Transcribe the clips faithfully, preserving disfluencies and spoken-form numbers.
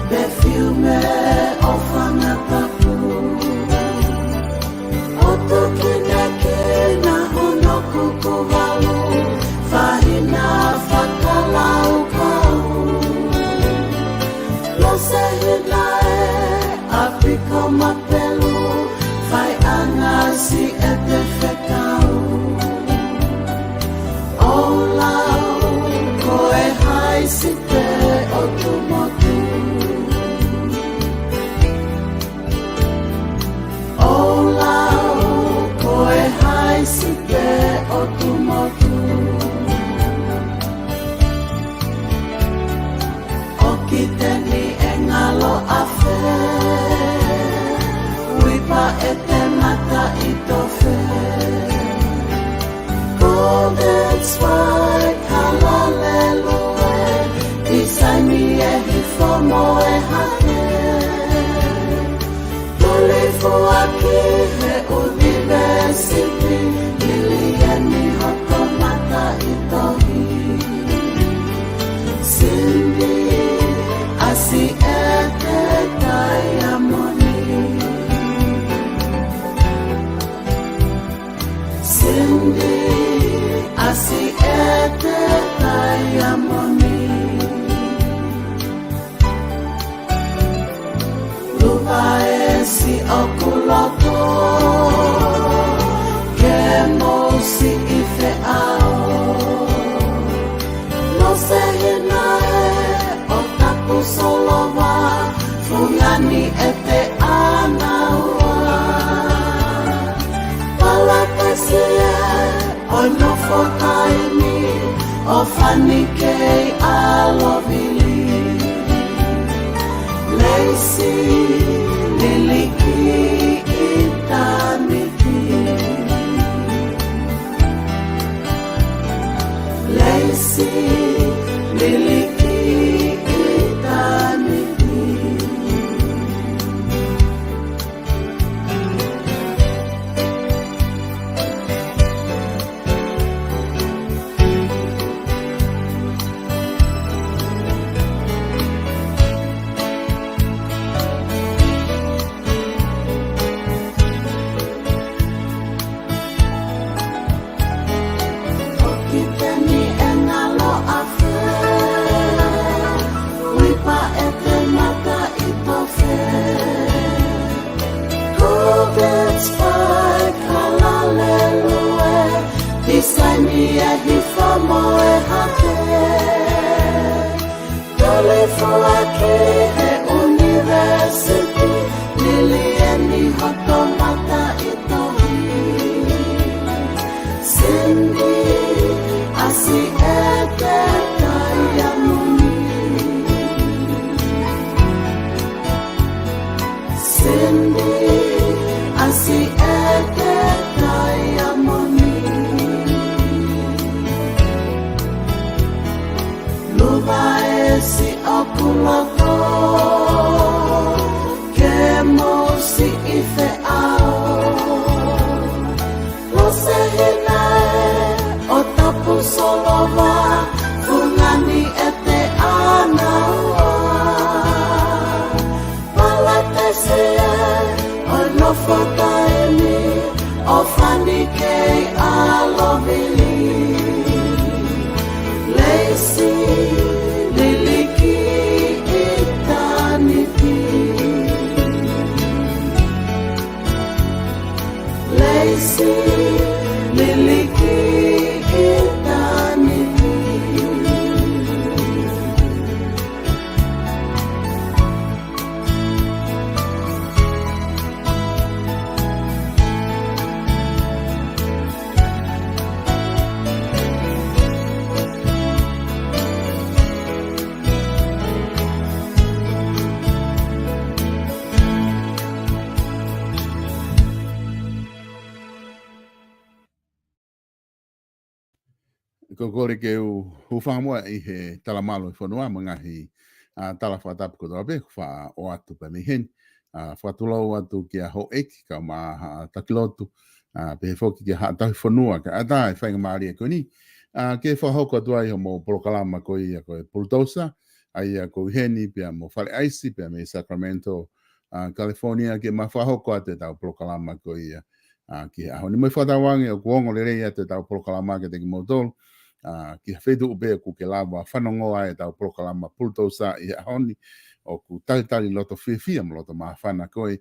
Perfume ʻo fanga tapu. ʻO tukinekina hono kuku valu, fahina fakalaukau. Losehina ē, ʻapiko mapelu, faiʻanga siʻete fekau. ʻOu lau ko e haisi pē ʻo Tumotu. ʻOu lau ko e haisi pē ʻo Tumotu. ʻOkiteni e ngalo afe, uipa ʻete mataʻitofe. Golden Spike, Kalalelue, tisaini ʻe Hifo mo e Hake. Tulifoaki he ʻunivēsiti, milieni hoto mataʻitohi. Sini, ʻasi ʻete taiamoni. Sini, ʻasi ʻete taiamoni. Luva ē, siʻoku loto, ke mou siʻi feʻao. Losehina ē, ʻo tapu solova, fungani ʻete ʻānaua. Palatesi ē, ʻo nofo taimi, ʻo fani kei ʻalovili. Leisi, liliki ʻitāniti. Leisi, liliki ʻitāniti. ʻOkiteni e ngalo afe, uipa ʻete mataʻitofe. Golden Spike, Kalalelue, tisaini ʻe Hifo mo e Hake. Tulifoaki he ʻunivēsiti, milieni hoto mataʻitohi. Sini, ʻasi ʻete taiamoni. Sini, ʻasi ʻete taiamoni. Luva ē, siʻoku loto, ke mou siʻi feʻao. Losehina ē, ʻo tapu solova, fungani ʻete ʻānaua. Palatesi ē, ʻo nofo taimi, ʻo fani kei ʻalovili. Leisi, liliki ʻitāniti. Leisi, liliki ʻitāniti. Ko e kole ke u hūfanga muʻa ʻi he talamalu ʻo e fonua mo e ngaahi, ʻa, tala fakatapu kotoa pē, kuo faʻa ʻoatu pē mei heni. ʻA, fakatulou atu kia Houʻeiki, kae ʻumaʻā Haʻa Taki Lotu, ʻa, pehē foki kia Haʻa Tauhi Fonua, kae ʻatā e faingamālie ko eni. ʻA, ke fakahoko atu ai hoʻomou polokalama ko ia ko e Pulutousa, ʻa ia ko ʻeni pea mo Fale ʻAisi pea mei Sacramento, ʻa, California ke ma fakahoko atu ʻetau polokalama ko ia, ʻa, ki he ʻaho ni. Mo e fakatauange ʻoku ongo lelei atu ʻetau polokalama kiate kimoutolu, ʻa, ki he feituʻu pē ʻoku ke lava fanongoa ai ʻetau polokalama Pulutousa ʻi he ʻaho ni, ʻoku talitali loto fiefia mo loto māfana koe,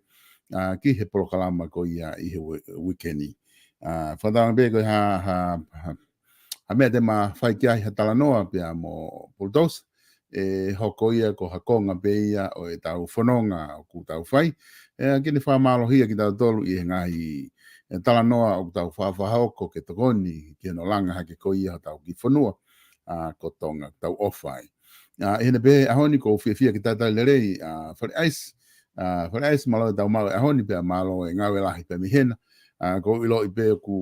ʻa, ki he polokalama ko ia ʻi he ue-, uike ni. ʻA, fakatauange pē ko e hā, hā, hā, hā meʻa te ma fai ki ai ha talanoa pea mo Pulutousa, ʻe hoko ia ko ha konga pē ia ʻo ʻetau fononga ʻoku tau fai. ʻE, ke ne fakamālohia kitautolu ʻi he ngaahi, ʻe, talanoa ʻoku tau fakafakahoko ke tokoni ki hono langa hake ko ia hotau kiʻi fonua, ʻa, ko Tonga, tau ʻofa ai. ʻA, ʻi heʻene pehē ʻaho ni ʻoku ou fiefia ke talitali lelei, ʻa, Fale ʻAisi, ʻa, Fale ʻAisi mālō ʻetau maʻu ʻaho ni pea mālō e ngāue lahi pea mei hena. ʻA, ʻoku ou ʻiloʻi pē ʻoku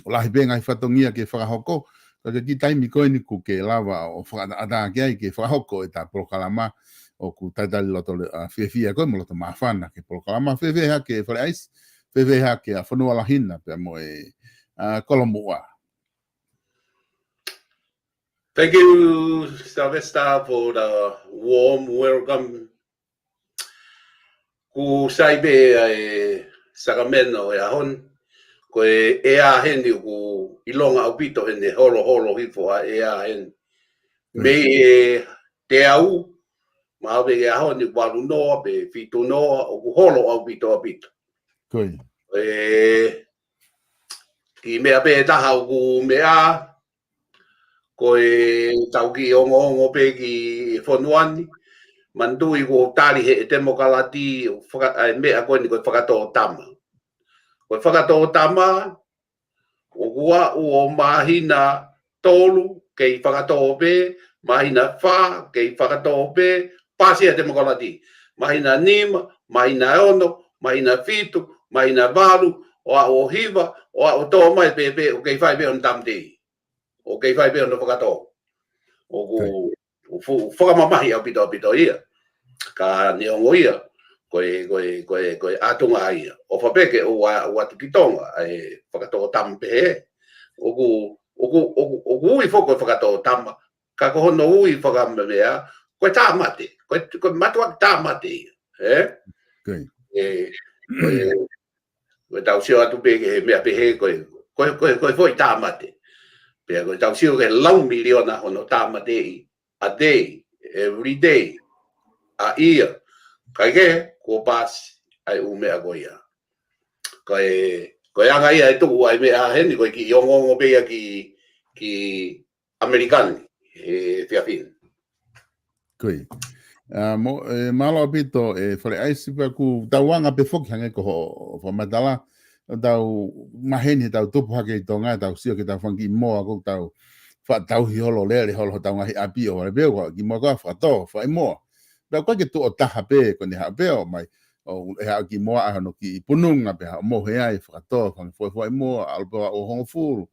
ʻoku lahi pē ngaahi fatongia ke fakahoko, ka ko e kiʻi taimi ko ʻeni ʻoku ke lava ʻo fakaʻataʻatā ki ai ke fakahoko ʻeta polokalama ʻoku talitali loto le-, ʻa, fiefia koe mo loto māfana ki he polokalama. Fēfē hake Fale ʻAisi, fēfē hake ʻa Fonua Lahi na pea mo e, ʻa, Kolomuʻa. Thank you, Sylvester, for the warm welcome. ʻOku sai pē ʻa e Sacramento he ʻaho ni. Ko e ʻea heni ʻoku ʻilonga ʻaupito heni, holoholo hifo ʻa e ʻea heni. Mei he teau, mahalo pē ki he ʻaho ni valu noa pe fitu noa, ʻoku holo ʻaupito ʻaupito. Ko ia. ʻE, kiʻi meʻa pē taha ʻoku meʻa, ko ʻetau kiʻi ongoongo pē ki he fonua ni. Manatuʻi ʻoku tali ʻe he temokalati, ʻo faka-, ʻa e meʻa ko ʻeni ko e fakatōtama. Ko e fakatōtama, ʻoku aʻu ʻo māhina tolu, kei fakatō pē, māhina fā, kei fakatō pē, pasi ʻa e temokalati. Māhina nima, māhina ono, māhina fitu, māhina valu, ʻo aʻu ʻo hiva, ʻo aʻu ʻo tō mai pē pē, ʻoku kei fai pē hono tāmateʻi. ʻOku kei fai pē hono fakatō. ʻOku, ʻoku fu-, fakamamahi ʻaupito ʻaupito ia. Ka neongo ia, ko e, ko e, ko e, ko e ʻatunga ia. ʻOfa pē ke ʻoua, ʻoua ʻatu ki Tonga, ʻa e fakatōtama pehē. ʻOku, ʻoku, ʻoku, ʻoku ui foki ko e fakatōtama. Ka ko hono ui fakameʻa, ko e tāmate. Ko e, ko e mātuʻaki tāmate ia. Ē? Ko ia. ʻE, ko e, ko ʻetau sio atu pē ki he meʻa pehē ko e, ko e, ko e, ko e foʻi tāmate. Pea ko ʻetau sio ki he lau miliona hono tāmateʻi a day, every day, ʻa ia. Kae kehe, kuo pasi ʻa e ʻū meʻa ko ia. Ko e, ko e anga ia ʻe tuʻu ʻa e meʻa heni, ko e kiʻi ongoongo pē ia ki, ki ʻAmelika ni, he efiafi ni. Ko ia. ʻA, mo, ʻe, mālō ʻaupito, ʻe, Fale ʻAisi pea ʻoku tau anga pē foki hangē ko hoʻo fakamatala, ʻoku tau maheni heʻetau tupu hake ʻi Tonga, tau sio ki heʻetau fanga kiʻi moa, ʻoku tau faʻa tauhi holo lele, holo hotau ngaahi ʻapi ʻo vale pē, ʻoku kiʻi moa ko ē fakatō, fai moa. Pea ʻoku ʻikai ke tuʻo taha pē, ko ʻene haʻu pē ʻo mai, ʻo e haʻu kiʻi moa ʻa hono kiʻi pununga pē haʻu mohe ai, fakatō, fanga foʻi foʻi moa, ʻalu pē ʻo hongofulu,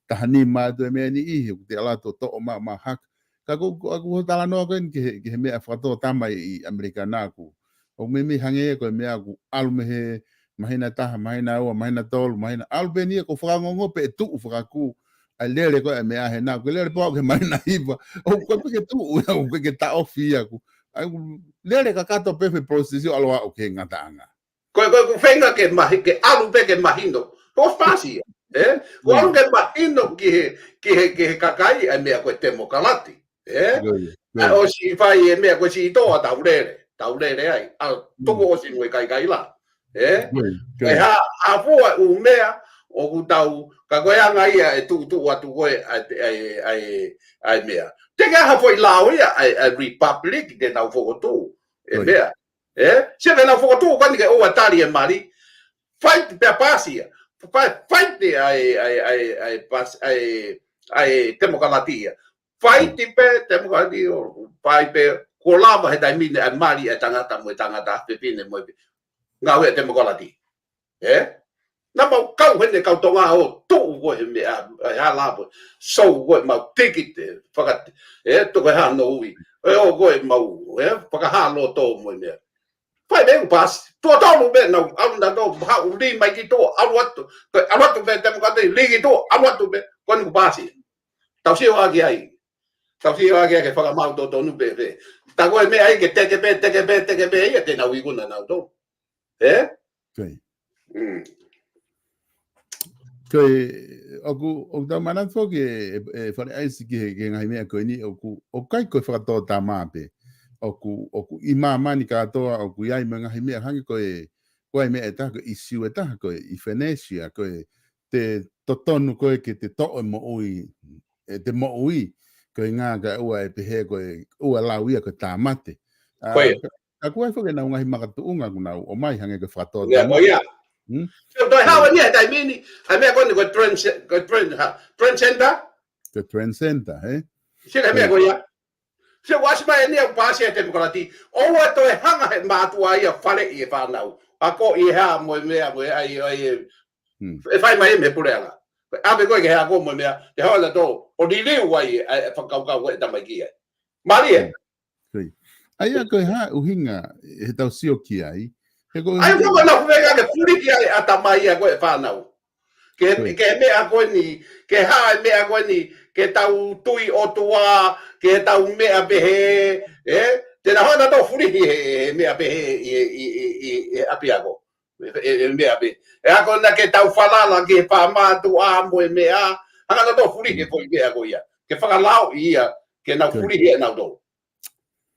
taha nima atu e meʻa ni ʻi he, ʻoku te ʻalu atu ʻo toʻo ma, ma haka. Ka ko, ko, ʻoku ou talanoa ko ʻeni ki he, ki he meʻa fakatōtama ʻi, ʻi ʻAmelika na ʻoku. ʻOku meimei hangē ko e meʻa ʻoku ʻalu mei he māhina taha, māhina ua, māhina tolu, māhina ʻalu pē eni ia ko e fakangongo pē ʻe tuʻu fakakū. ʻA e lele ko ē ʻa e meʻa he na, ko e lele pē ʻo aʻu ki he māhina hiva. ʻOku ʻikai pē ke tuʻu, ʻoku ʻikai ke taʻofi ia ʻoku. ʻA e lele kakato pē he process ʻo ʻalu ʻo aʻu ki he ngataʻanga. Ko e, ko e, ʻoku feinga ke mahi-, ke ʻalu pē ke mahino. Ko e pasi ia, ē? Ko e ʻalu ke mahino ki he, ki he, ki he kakai ʻa e meʻa ko e temokalati, ē? Ko ia, ko ia. ʻA, ʻosi fai e meʻa ko e siʻi toa tau lele, tau lele ai. ʻA, tuku ʻosi mo e kaikaila, ē? Ko ia, ko ia. ʻE hā, hā fua ʻū meʻa, ʻoku tau, ka ko e anga ia ʻe tuʻutuʻu atu ko ē ʻa e, ʻa e, ʻa e, ʻa e meʻa. Te ke ʻai ha foʻi lao ia, ʻa e, ʻa e Republic, te nau fokotuʻu, ʻe meʻa. Ē? Sio ke nau fokotuʻu ko eni ke ʻoua tali e mali. Fight pea pasi ia. Fight, fight ʻa e, ʻa e, ʻa e, ʻa e pasi, ʻa e, ʻa e temokalati ia. Fight pē temokalati ʻo fai pē kuo lava he taimi ni ʻa e mali ʻa e tangata mo e tangata, fefine mo e ngāue ʻa e temokalati. Ē? Naʻa mau kau heni kau Tonga ʻo tuʻu ko ē he meʻa, ʻe hala pē. Sou ko ē mau tikite, faka-, ē, tuku e hano ui. ʻE ō ko ē mau, ē, fakahā loto mo e meʻa. Fai meʻa ʻoku pasi. Tuʻo tolu pē nau, ʻalu na tō, haʻu lī mai ki tuʻa, ʻalu atu. Ko e ʻalu atu pē temokalati, lī ki tuʻa, ʻalu atu pē, ko eni ʻoku pasi. Tau sio ʻaki ai. Tau sio ake ke fakamaau totonu pē pē. Tā ko e meʻa ia ke teke pē, teke pē, teke pē ia te nau ikuna nautolu. Ē? Ko ia. Mm. Ko ia, ʻoku, ʻoku tau manatu foki ē, ē, ē, Fale ʻAisi ki he, ki he ngaahi meʻa ko eni, ʻoku, ʻoku ʻikai ko e fakatōtama pē. ʻOku, ʻoku ʻi māmani kātoa, ʻoku ʻi ai mo e ngaahi meʻa hangē ko e, ko e meʻa ʻe taha, ko e ʻīsiu ʻe taha, ko e euthanasia, ko e te totonu ko ē ke te toʻo e moʻui, ē, te moʻui, ko e ʻuhinga ka ʻoua ʻe pehē ko e, ʻoua lau ia ko e tāmate. ʻA, Ko ia. ka, ka ʻoku ʻi ai foki ʻenau ngaahi makatuʻunga ʻoku nau ʻomai hangē ko e fakatōtama. Ia, ko ia. Hmm? So, toe hao ia he taimi ni, ʻa e meʻa ko eni ko e trans-, ko e tran-, ha, transgender? Ko e transgender, ē? Sio ki he meʻa Ko ia. ko ia. Sio, ʻoku ʻasi mai eni ʻoku paasi ʻe he temokalati. ʻOua toe hanga he mātuʻa ia ʻo faleʻi e fānau. Ako ʻi he hā mo e meʻa mo e ʻai, ʻai, ʻe Hmm. ʻe fai mai mei he puleʻanga. ʻAve ko ē ke he ako mo e meʻa, te hao ʻanautolu ʻo liliu ai ʻa e, ʻa e fakakaukau ko ē ʻa e tamaiki ai. Mālie. Hmm. Ko ia. ʻA ia ko e hā e ʻuhinga ʻe tau sio ki ai. He ko e ʻA ia ʻuhinga ko ē naʻa ku feinga ke fulihi ai ʻa e tamaiki ko ē ʻa e fānau. Ke, Ko ia. ke meʻa ko eni, ke hā e meʻa ko eni, ke tau tui ʻOtua, ke tau meʻa pehē, ē? Te nau hanga ʻo fulihi he, he meʻa pehē ʻi, ʻi, ʻi, ʻi, ʻi ʻapiako. ʻE, ʻe, ʻe meʻa pē. ʻE ako na ke tau falala ki he pā mātuʻa mo e meʻa. Hanga ʻo fulihi he foʻi meʻa ko ia. Ke fakalaoʻi ia, ke nau Ko ia. fulihi ʻe nautolu.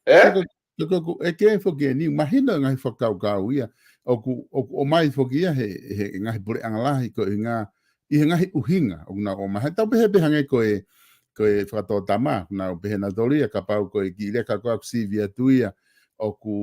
Ē? Ko, ko, ko, ko, ʻe ke foki eni, mahino e ngaahi fakakaukau ia. ʻOku, ʻoku ʻomai foki ia he, he ngaahi puleʻanga lahi ko e ngā, ʻi he ngaahi ʻuhinga, ʻoku nau ʻomai. He tau pehē pē hangē ko e, ko e fakatōtama, ʻoku nau pehē nautolu ia, kapau ko e kiʻi leka ko ē ʻoku sivi atu ia, ʻoku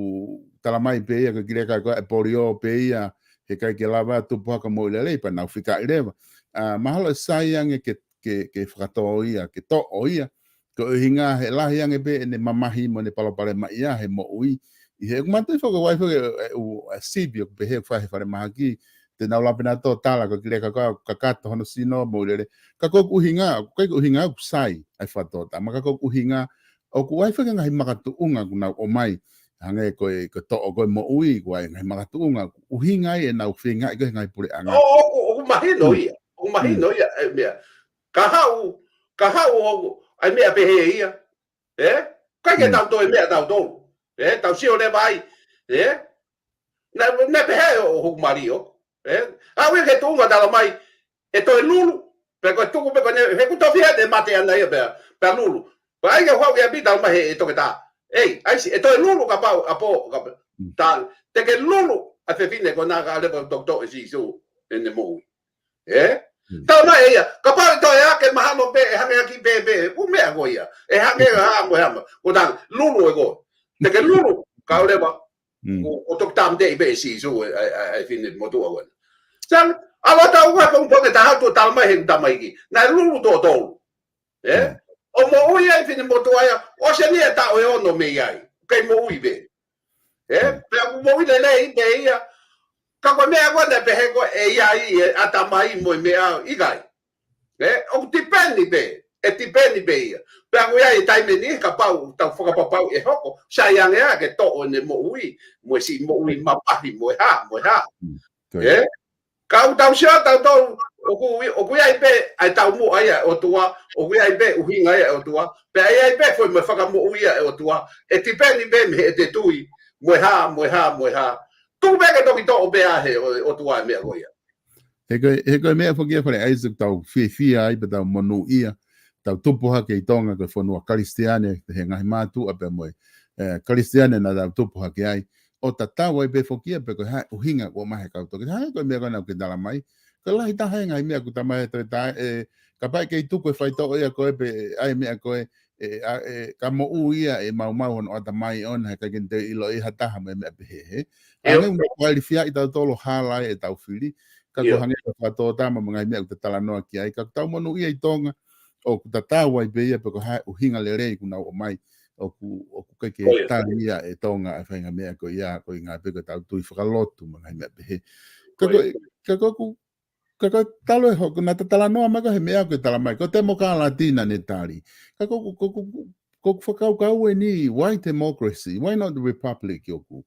talamai pē ia, ko e kiʻi leka ko ē ʻa e polio pē ia, he ʻikai ke lava ʻo tupu hake ʻo moʻui lelei, pea nau fikaʻi leva. ʻA, mahalo ʻe sai ange ke, ke, ke fakatō ia, ke toʻo ia, ko e ʻuhinga he lahi ange pē ʻene mamahi mo ʻene palopalemaʻi ia he moʻui. ʻI he ʻoku mātuʻaki foki ʻoku ʻi ai foki e, e, ʻū, e sivi ʻoku pehē ʻoku fai he falemahaki, te nau lava pē ʻo tala ko e kiʻi leka ko ē ʻoku kakato hono sino, moʻui lelei. Ka ko ʻeku ʻuhinga, ʻoku ʻikai ko e ʻuhinga ʻoku sai ʻa e fakatōtama, ka ko ʻeku ʻuhinga, ʻoku ʻi ai foki e ngaahi makatuʻunga ʻoku nau ʻomai, hangē ko e, ko e toʻo ko ē moʻui, ʻoku ʻi ai e ngaahi makatuʻunga, ʻuhinga ia ʻenau feingaʻi ko ē he ngaahi puleʻanga. ʻO, ʻoku, ʻoku mahino Hmm. ia, ʻoku mahino Hmm. ia, ʻa e meʻa. Ka haʻu, ka haʻu ʻoku, ʻa e meʻa pehē ia. Ē? ʻIkai ke Hmm. tau toe meʻa tautolu. Ē? Tau sio leva ai. Ē? Naʻe, naʻe pehē ʻe, ʻe Hoku Mali ʻo. Ē? ʻAve ke tuʻunga talamai, ʻe toe lulu. Pea ko e tuku pē ko ē, he ʻoku tofiha ʻene mate ʻana ia pea, pea lulu. Pea ʻai ke hau ia pē talamai he ʻe toketā. ʻEi, ʻai si, ʻe toe lulu kapau, ʻapō, kapau. Hmm. Tā, te ke lulu, ʻa e fefine ko ena ka leva tokoto ʻe Sīsū, ʻene moʻui. Ē? Hmm. Talamai ʻe ia, kapau ʻe toe ake mahalo pē, ʻe hangē ʻaki pē, pē, ʻū meʻa ko ia. ʻE hangē ha mo ha mo. Ko tā, lulu ʻe koe. Te ke lulu, ka ʻoua leva. Hmm. ʻO, ʻo toki tāmateʻi pē ʻe Sīsū, ʻa e, ʻa e, ʻa e fefine motuʻa ko ena. Sai, ʻalu atu au ko e pongipongi ʻe taha ʻo talamai he tamaiki. Naʻe lulu tōtōlu. Ē? Hmm. ʻO moʻui ai e fefine motuʻa ia, ʻosi eni e taʻu ʻe ono mei ai. Kei moʻui pē. Ē? Hmm. Pea ʻoku moʻui lelei pē ia. Ka ko e meʻa ko ē naʻe pehē ko ē ʻe ʻi ai e ʻatamai mo e meʻa ʻikai. Ē? ʻOku tipeni pē. ʻE tipeni pē ia. Pea ʻoku ʻi ai e taimi ʻe niʻihi kapau, tau fakapapauʻi ʻe hoko. Sai ange ʻa e ke toʻo ʻene moʻui. Mo e siʻi moʻui mamahi, mo e hā, mo e hā. Hmm. Ko ia. Ē? Ka ʻoku tau sio tautolu, ʻoku ʻi, ʻoku ʻi ai pē, ʻa e taumuʻa ia ʻa e ʻOtua, ʻoku ʻi ai pē, ʻuhinga ia ʻa e ʻOtua, pea ʻi ai pē, foʻi mo e fakamoʻui ia ʻa e ʻOtua, ʻe tipeni pē mei heʻete tui, mo e hā, mo e hā, mo e hā. Tuku pē ke toki toʻo pē ʻe he ʻOtua e meʻa ko ia. He ko e, he ko e meʻa foki ia Fale ʻAisi ʻoku tau fiefia ai pea tau monūʻia, tau tupu hake ʻi Tonga ko e fonua Kalisitiane, he ngaahi mātuʻa pea mo e, ē, Kalisitiane naʻa tau tupu hake ai, ʻo tatau ai pē foki ia pe ko e hā e ʻuhinga ʻoku ʻomai he kau toketā. Hangē ko e meʻa ko ena ʻoku ke talamai. Ko e lahi taha e ngaahi meʻa ʻoku talamai he toketā, ē, kapau ʻe kei tuku e faitoʻo ia ko ē pe ʻai e meʻa ko ē, ē, ʻa, ē, ka moʻui ia ʻe maumau hono ʻatamai ʻoʻona he ʻikai ke ne toe ʻiloʻi ha taha mo e meʻa pehē, hē. ʻIo. Hangē ʻoku nau kualifiaʻi tautolu ʻo hala ai ʻetau fili. Ka ko ʻIo. hangē ko e fakatōtama mo e ngaahi meʻa ʻoku ta talanoa ki ai. Ka ʻoku tau monūʻia ʻi Tonga, ʻoku tatau ai pē ia pe ko e hā e ʻuhinga lelei ʻoku nau ʻomai, ʻoku, ʻoku ʻikai ke Ko ia. tali ia ʻe Tonga ʻa e faʻahinga meʻa ko ia, ko e ʻuhinga pē ko ʻetau tui fakalotu mo e ngaahi meʻa pehē. Ka Ko ko ia. e, ka ko ʻeku, ka ko e talu e hoko, naʻa ta talanoa mai ko ē he meʻa ʻoku ke talamai, ko e temokalati naʻa ne tali. Ka ko ʻeku, ko ʻeku, ko ʻeku fakakaukau eni, why democracy? Why not the republic ʻoku?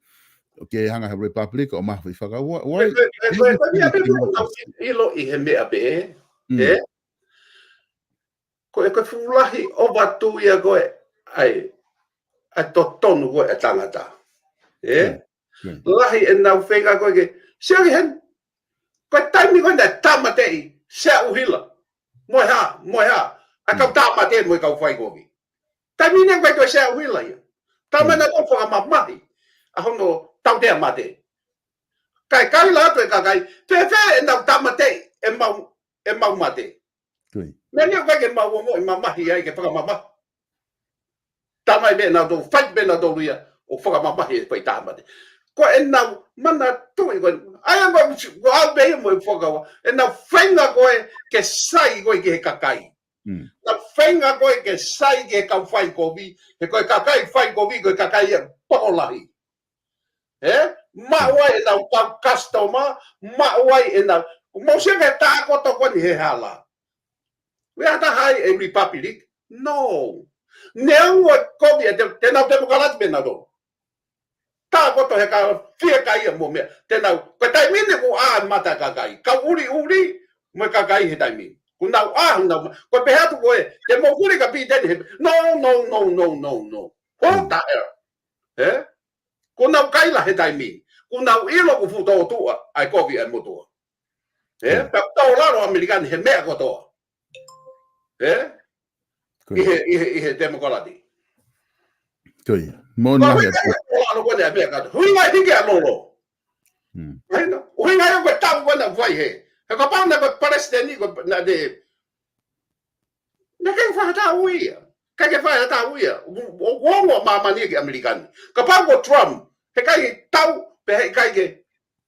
ʻOku ke hanga he republic ʻo mafi faka-, why, why, Ko e, ko e, ko e, ko e, ko e meʻa pē ʻoku tau ʻilo ʻi he meʻa pehē, Mm. ē? Ko e, ko e fuʻu lahi ʻoatu ia ko e, ʻa e, ʻa e totonu ko e ʻa e tangata. Ē? Lahi ʻenau feinga ko e ke, sio ki heni. Ko e taimi ko ē naʻe tāmateʻi Sea ʻUhila. Mo e hā, mo e hā. ʻA e kau tāmate mo e kau faikovi. Taimi ni ko e toe Sea ʻUhila ia. Tama na ko fakamamahi. ʻA hono tautea mate. Kae kaila atu e kakai. Fēfē ʻenau tāmateʻi ʻemau, ʻemau mate. Meʻa ni ʻoku ʻikai ke mau ongoʻi mamahi ai ke fakamamahi. Tamai meʻa nautolu, fai meʻa nautolu ia, ʻo fakamamahi e fai tāmate. Ko ʻenau manatuʻi ko ē, ʻa ia ko e, ko au pē ia mo e fuakava, ʻenau feinga ko ē ke sai ko ē ki he kakai. ʻEnau feinga ko ē ke sai ki he kau faikovi, he ko e kakai faikovi, ko e kakai ia tokolahi. Ē? Maʻu ai ʻenau kau customer, maʻu ai ʻenau, mou sio ki he tākoto ko eni he hala. Ui ata hai e Republic? No. Neongo e kovi e te, te nau temokalati pē nautolu. Tākoto he ka fie kai ia mo meʻa. Te nau, ko e taimi ni ʻoku ʻā e mata kakai. Kau ʻuliʻuli mo e kakai he taimi ni. Kuo nau ʻā, nau ma-, ko e pehē atu ko ē, te mou kuli ka piteni he, no, no, no, no, no, no. What the hell? Ē? Kuo nau kaila he taimi ni. Kuo nau ʻilo kuo fuʻu tōtuʻa ʻa e kovi ʻa e motuʻa. Ē? Pea tō lalo ʻAmelika ni he meʻa kotoa. Ē? ʻI he, ʻi he, ʻi he temokalati. Ko ia. Mo na he tō lalo ko ē ʻa e meʻa kotoa. Hui mai hiki ʻa Lolo. Mahino? Hui mai ʻo ko e tau ko ē naʻe fai he. He kapau naʻe ko e palesiteni ko ē naʻe te Naʻe ʻikai ke fai ha taʻu ia. ʻIkai ke fai ha taʻu ia. ʻO, ʻo, ʻo ongo māmani ki ʻAmelika ni. Kapau ko Trump, heʻikai ke tau, pe heʻikai ke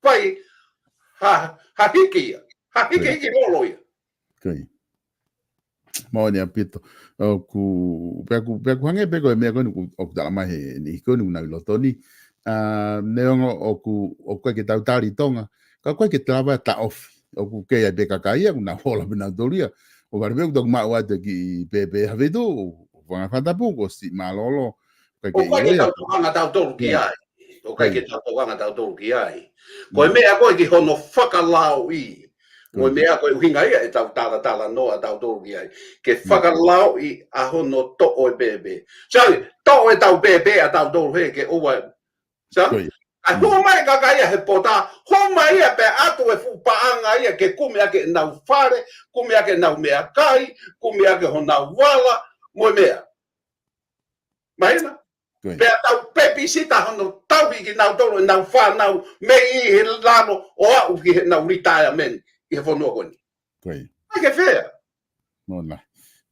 fai ha, ha hiki ia. Ha hiki, hiki lolo ia. Ko ia. Moʻoni ʻaupito. ʻOku, pea ʻoku, pea ʻoku hangē pē ko e meʻa ko eni ʻoku, ʻoku tala mai he niʻihi ko eni ʻoku nau ʻi loto ni. ʻA, neongo ʻoku, ʻoku ʻikai ke tau tali Tonga. Ka ʻoku ʻikai ke tala mai taʻofi. ʻOku kei ai pē kakai ia, ʻoku nau hola pē nautolu ia. ʻO vale pē ʻoku toki maʻu atu e kiʻi pēpē ha feituʻu, ʻo fanga fakatapu, kuo ʻosi mālōlō. ʻOku ʻikai ke ʻikai ke tau tokanga tautolu ki ai. ʻOku ʻikai ke tau tokanga tautolu ki ai. Ko e meʻa ko ē ki hono fakalaoʻi. Ko e meʻa ko e ʻuhinga ia ʻetau talatalanoa tautolu ki ai. Ke fakalaoʻi ʻa hono toʻo e pēpē. Sai, toʻo ʻetau pēpē ʻa tautolu he ke ʻoua. Sai? ʻA e hū mai kakai ia he pota, hū mai ia pē ʻatu e fuʻu paʻanga ia ke kumi ʻaki ʻenau fale, kumi ʻaki ʻenau meʻakai, kumi ʻaki honau vala, mo e meʻa. Mahino? Pea tau pēpisita hono tauhi kinautolu ʻenau fānau mei he lalo ʻo aʻu ki heʻenau retirement ʻi he fonua ko eni. ʻIkai ke fea. Moʻoni.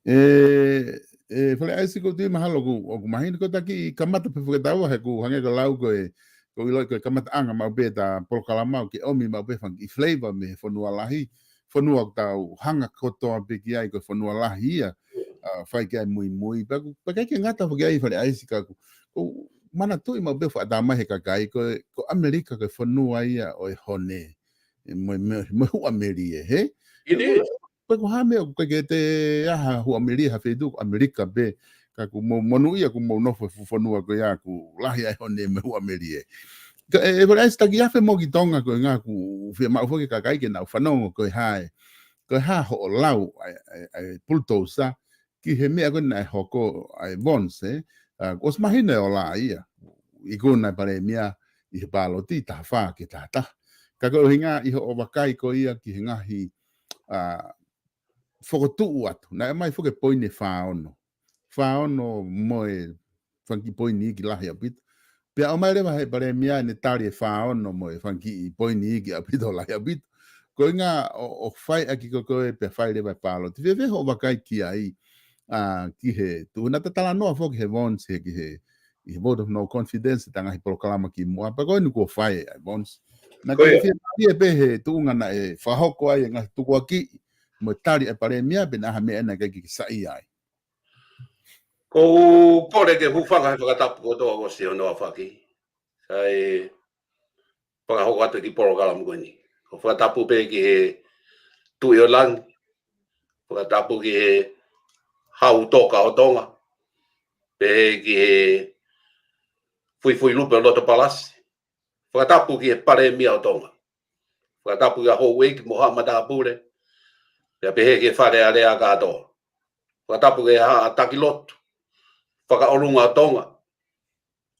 ʻE, ʻe Fale ʻAisi ko e tui mahalo ʻoku, ʻoku mahino ko e taki kamata pē fakataua he ʻoku hangē ko e lau ko e, ʻoku ou ʻilo ko e kamataʻanga maʻu pē ʻeta polokalama ʻoku ke ʻomi maʻu pē fanga kiʻi flavor mei he fonua lahi. Fonua ʻoku tau hanga kotoa pē ki ai ko e fonua lahi ia. ʻA, fai ki ai muimui. Pea ʻoku, pea ʻikai ke ngata foki ai Fale ʻAisi ka ʻoku, ʻoku ou manatuʻi maʻu pē ʻoku faʻa tala mai he kakai ko e, ko ʻAmelika ko e fonua ia ʻo e hone. ʻE, mo e, mo e, mo e huʻamelie, hē? Pe ko ha meʻa ʻoku ʻikai ke te ʻi ai ha huʻamelie ha feituʻu ko ʻAmelika pē. Ka ʻoku mou, monūʻia ʻoku mou nofo he fuʻu fonua ko ia ʻoku lahi ai hone mo e huʻamelie. Ka ʻe, ʻe Fale ʻAisi taki afe mo ki Tonga ko e ʻuhinga ʻoku fiemaʻu foki kakai ke nau fanongo ko e hā e. Ko e hā hoʻo lau ʻa e, ʻa e, ʻa e pulutousa ki he meʻa ko ē naʻe hoko ʻa e Vons, ē? ʻA, ʻosi mahino e ola ia. Ikuna e palēmia ʻi he pāloti taha fā ki he taha taha. Ka ko e ʻuhinga ʻi hoʻo vakai ko ia ki he ngaahi, ʻa, fokotuʻu atu. Naʻe mai foki e poini ʻe fā ono. Fā ono mo e fanga kiʻi poini iiki lahi ʻaupito. Pea ʻomai leva he palēmia ʻene tali e fā ono mo e fanga kiʻi poini iiki ʻaupito lahi ʻaupito. Ko e ʻuhinga ʻo, ʻo fai ʻaki ko ē pea fai leva e pāloti. Fēfē hoʻo vakai ki ai, ʻa, ki he tuʻu naʻa ta talanoa foki he Vons he ki he, ʻi he vote of no confidence ʻeta ngaahi polokalama kimuʻa. Pea ko eni kuo fai ʻa e Vons. Naʻa ke fie, fie pē he tuʻunga naʻe fakahoko ai e ngaahi tukuakiʻi mo e tali e palēmia pe naʻe ʻi ai ha meʻa naʻe ʻikai ke saiʻia ai. ʻOku ou kole ke hūfanga he fakatapu kotoa kuo ʻosi hono aofaki. Sai fakahoko atu e kiʻi polokalama ko eni. ʻOku ou fakatapu pē ki he Tuʻi ʻo Langi. Fakatapu ki he Hau Toka ʻo Tonga. Pehē ki he Fuifui Lupe ʻo Loto Palasi. Fakatapu ki he Palēmia ʻo Tonga. Fakatapu ki he Houʻeiki mo haʻa matāpule. Pea pehē ki he Fale Alea kātoa. Fakatapu ki he Haʻa Taki Lotu, Fakaʻolunga ʻo Tonga,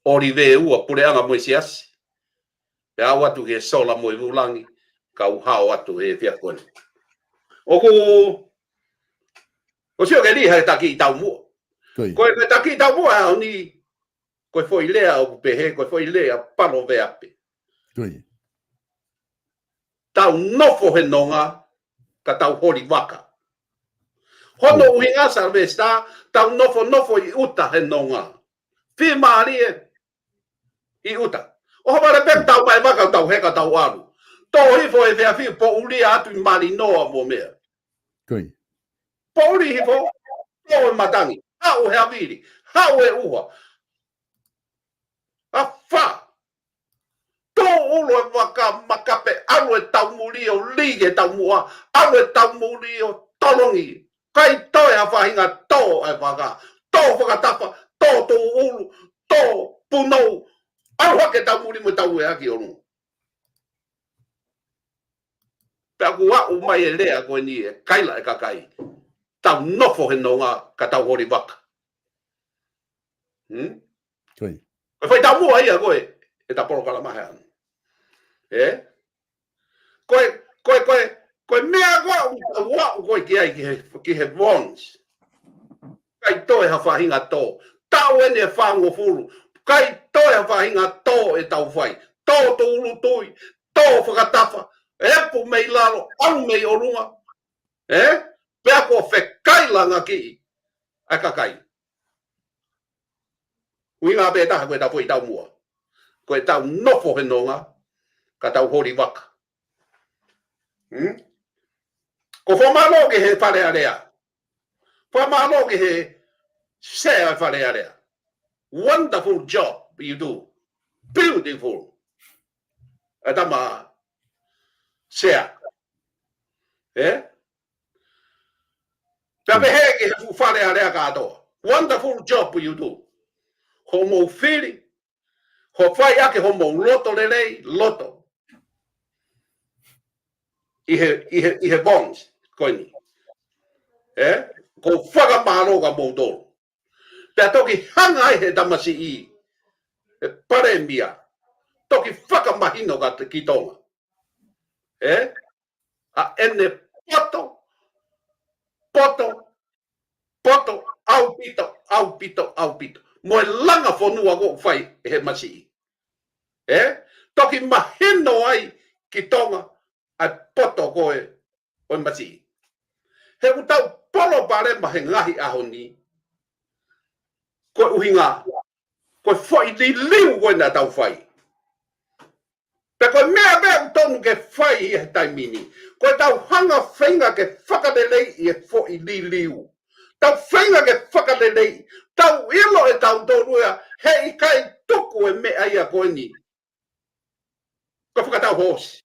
ʻOlive ua, Puleʻanga mo e Siasi. Pea aʻu atu ki he sola mo e vūlangi, kau hao atu he efiafi ko eni. ʻOku, ʻosi ʻoku ke lī he taki taumuʻa. Ko e, ko e taki taumuʻa ʻaho ni, ko e foʻi lea ʻoku pehē, ko e foʻi lea paloveape. Tau nofo he nonga, ka tau holi vaka. Hono ʻuhinga Sylvester, tau nofonofo ʻi ʻuta he nonga. Fiemālie ʻi ʻuta. ʻOhovale pē tau mai vaka, tau heka, tau ʻalu. Tō hifo he efiafi, poʻuli atu ʻi Malinoa mo meʻa. Poʻuli hifo, tō e matangi. Haʻu he havili, haʻu he ʻuha. ʻAfā. Tō ʻulu e vaka makape, ʻalu e taumuli ʻo lī ki he taumuʻa, ʻalu e taumuli ʻo tolongi. ʻIkai toe ha faʻahinga tō e vaka, tō fakatafa, tō tō ʻulu, tō punou, ʻalu hake taumuli mo tau e haki ʻolunga. Pea ʻoku aʻu mai e lea ko eni ʻe kaila e kakai. Tau nofo he nonga ka tau holi vaka. Hmm? Ko e foʻi taumuʻa ia ko e, ʻeta polokalama he ʻaho ni. Ē? Ko e, ko e, ko e, ko e meʻa ko ē ʻoku, ʻoku, ʻoku ko e ki ai ki he, ki he bonds. ʻIkai toe ha faʻahinga tō. Taʻu eni ʻe fāngofulu. ʻIkai toe ha faʻahinga tō ʻe tau fai. Tō tūʻulutui. Tō fakatafa. ʻEpu mei lalo. ʻAlu mei ʻolunga. Ē? Pea ko e fekailangakiʻi ʻa e kakai. ʻUhinga pē taha ko ʻeta foʻi taumuʻa. Ko e tau nofo he nonga, ka tau holi vaka. Hmm? Ko e fakamālō ki he Fale Alea. Fakamālō ki he sea Fale Alea. Wonderful job you do. Beautiful. ʻA e tama sea. Ē? Pea pehē ki he fuʻu Fale Alea kātoa. Wonderful job you do. Hoʻomou fili, hoʻo fai ʻaki hoʻomou loto lelei, loto. ʻI he, ʻi he, ʻi he bonds, ko eni. Ē? Ko e fakamālō kia moutolu. Pea toki hanga ai he tamasiʻi, he palēmia, toki fakamahino ka te ki Tonga. Ē? ʻA ʻene poto, poto, poto, ʻaupito, ʻaupito, ʻaupito. Mo e langa fonua ʻoku fai ʻe he masiʻi. Ē? Toki mahino ai ki Tonga ʻa e poto ko ē ʻo e masiʻi. He ʻoku tau palopalema he ngaahi ʻaho ni. Ko e ʻuhinga, ko e foʻi liliu ko ē naʻa tau fai. Pea ko e meʻa pē ʻoku tonu ke fai ʻi he taimi ni. Ko ʻetau hanga feinga ke fakaleleiʻi e foʻi liliu. Tau feinga ke fakaleleiʻi. Tau ʻilo ʻe tautolu ia, heʻikai tuku e meʻa ia ko eni. Ko e fakatau hoosi.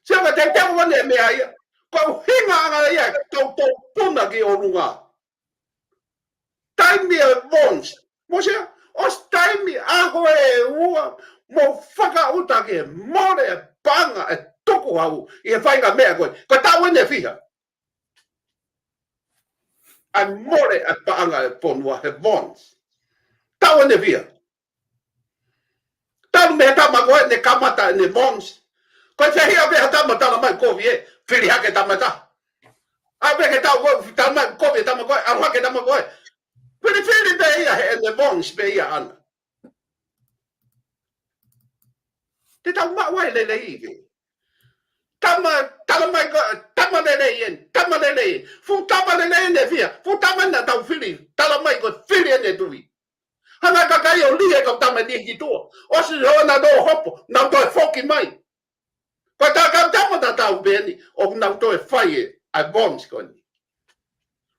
Sia ka teuteu ʻo ne meʻa ia. Ko e ʻuhinga ʻanga ia, tau tau puna ki ʻolunga. Taimi e bonds. Mo sia, ʻosi taimi ʻaho ʻe ua, mo fakaʻuta ke mole e paʻanga ʻe tuku hau, ʻi he faʻahinga meʻa ko ē. Ko e taʻu eni ʻe fiha. ʻA e mole e paʻanga e fonua he bonds. Taʻu eni ʻe fiha. Talu mei he tama ko ē ne kamata ʻene bonds. Ko e fehiʻa pē ha tama tala mai kovi ē, fili hake tama ʻe taha. ʻA pē ke tau ko ē, tala mai kovi e tama ko ē, ʻalu hake tama ko ē. Filifili pē ia heʻene bonds pē ia ʻana. Te tau maʻu ai lelei pē. Tama, tala mai ko, tama lelei eni, tama lelei eni. Fuʻu tama lelei eni ʻe fiha, fuʻu tama naʻa tau fili, tala mai ko e fili eni ʻe tui. Hanga e kakai ʻo lī e kau tama ni ki tuʻa. ʻOsi hoʻo na tō hopo, nau toe foki mai. Ko e tā kau tama tatau pē eni, ʻoku nau toe fai e, ʻa e bonds ko eni.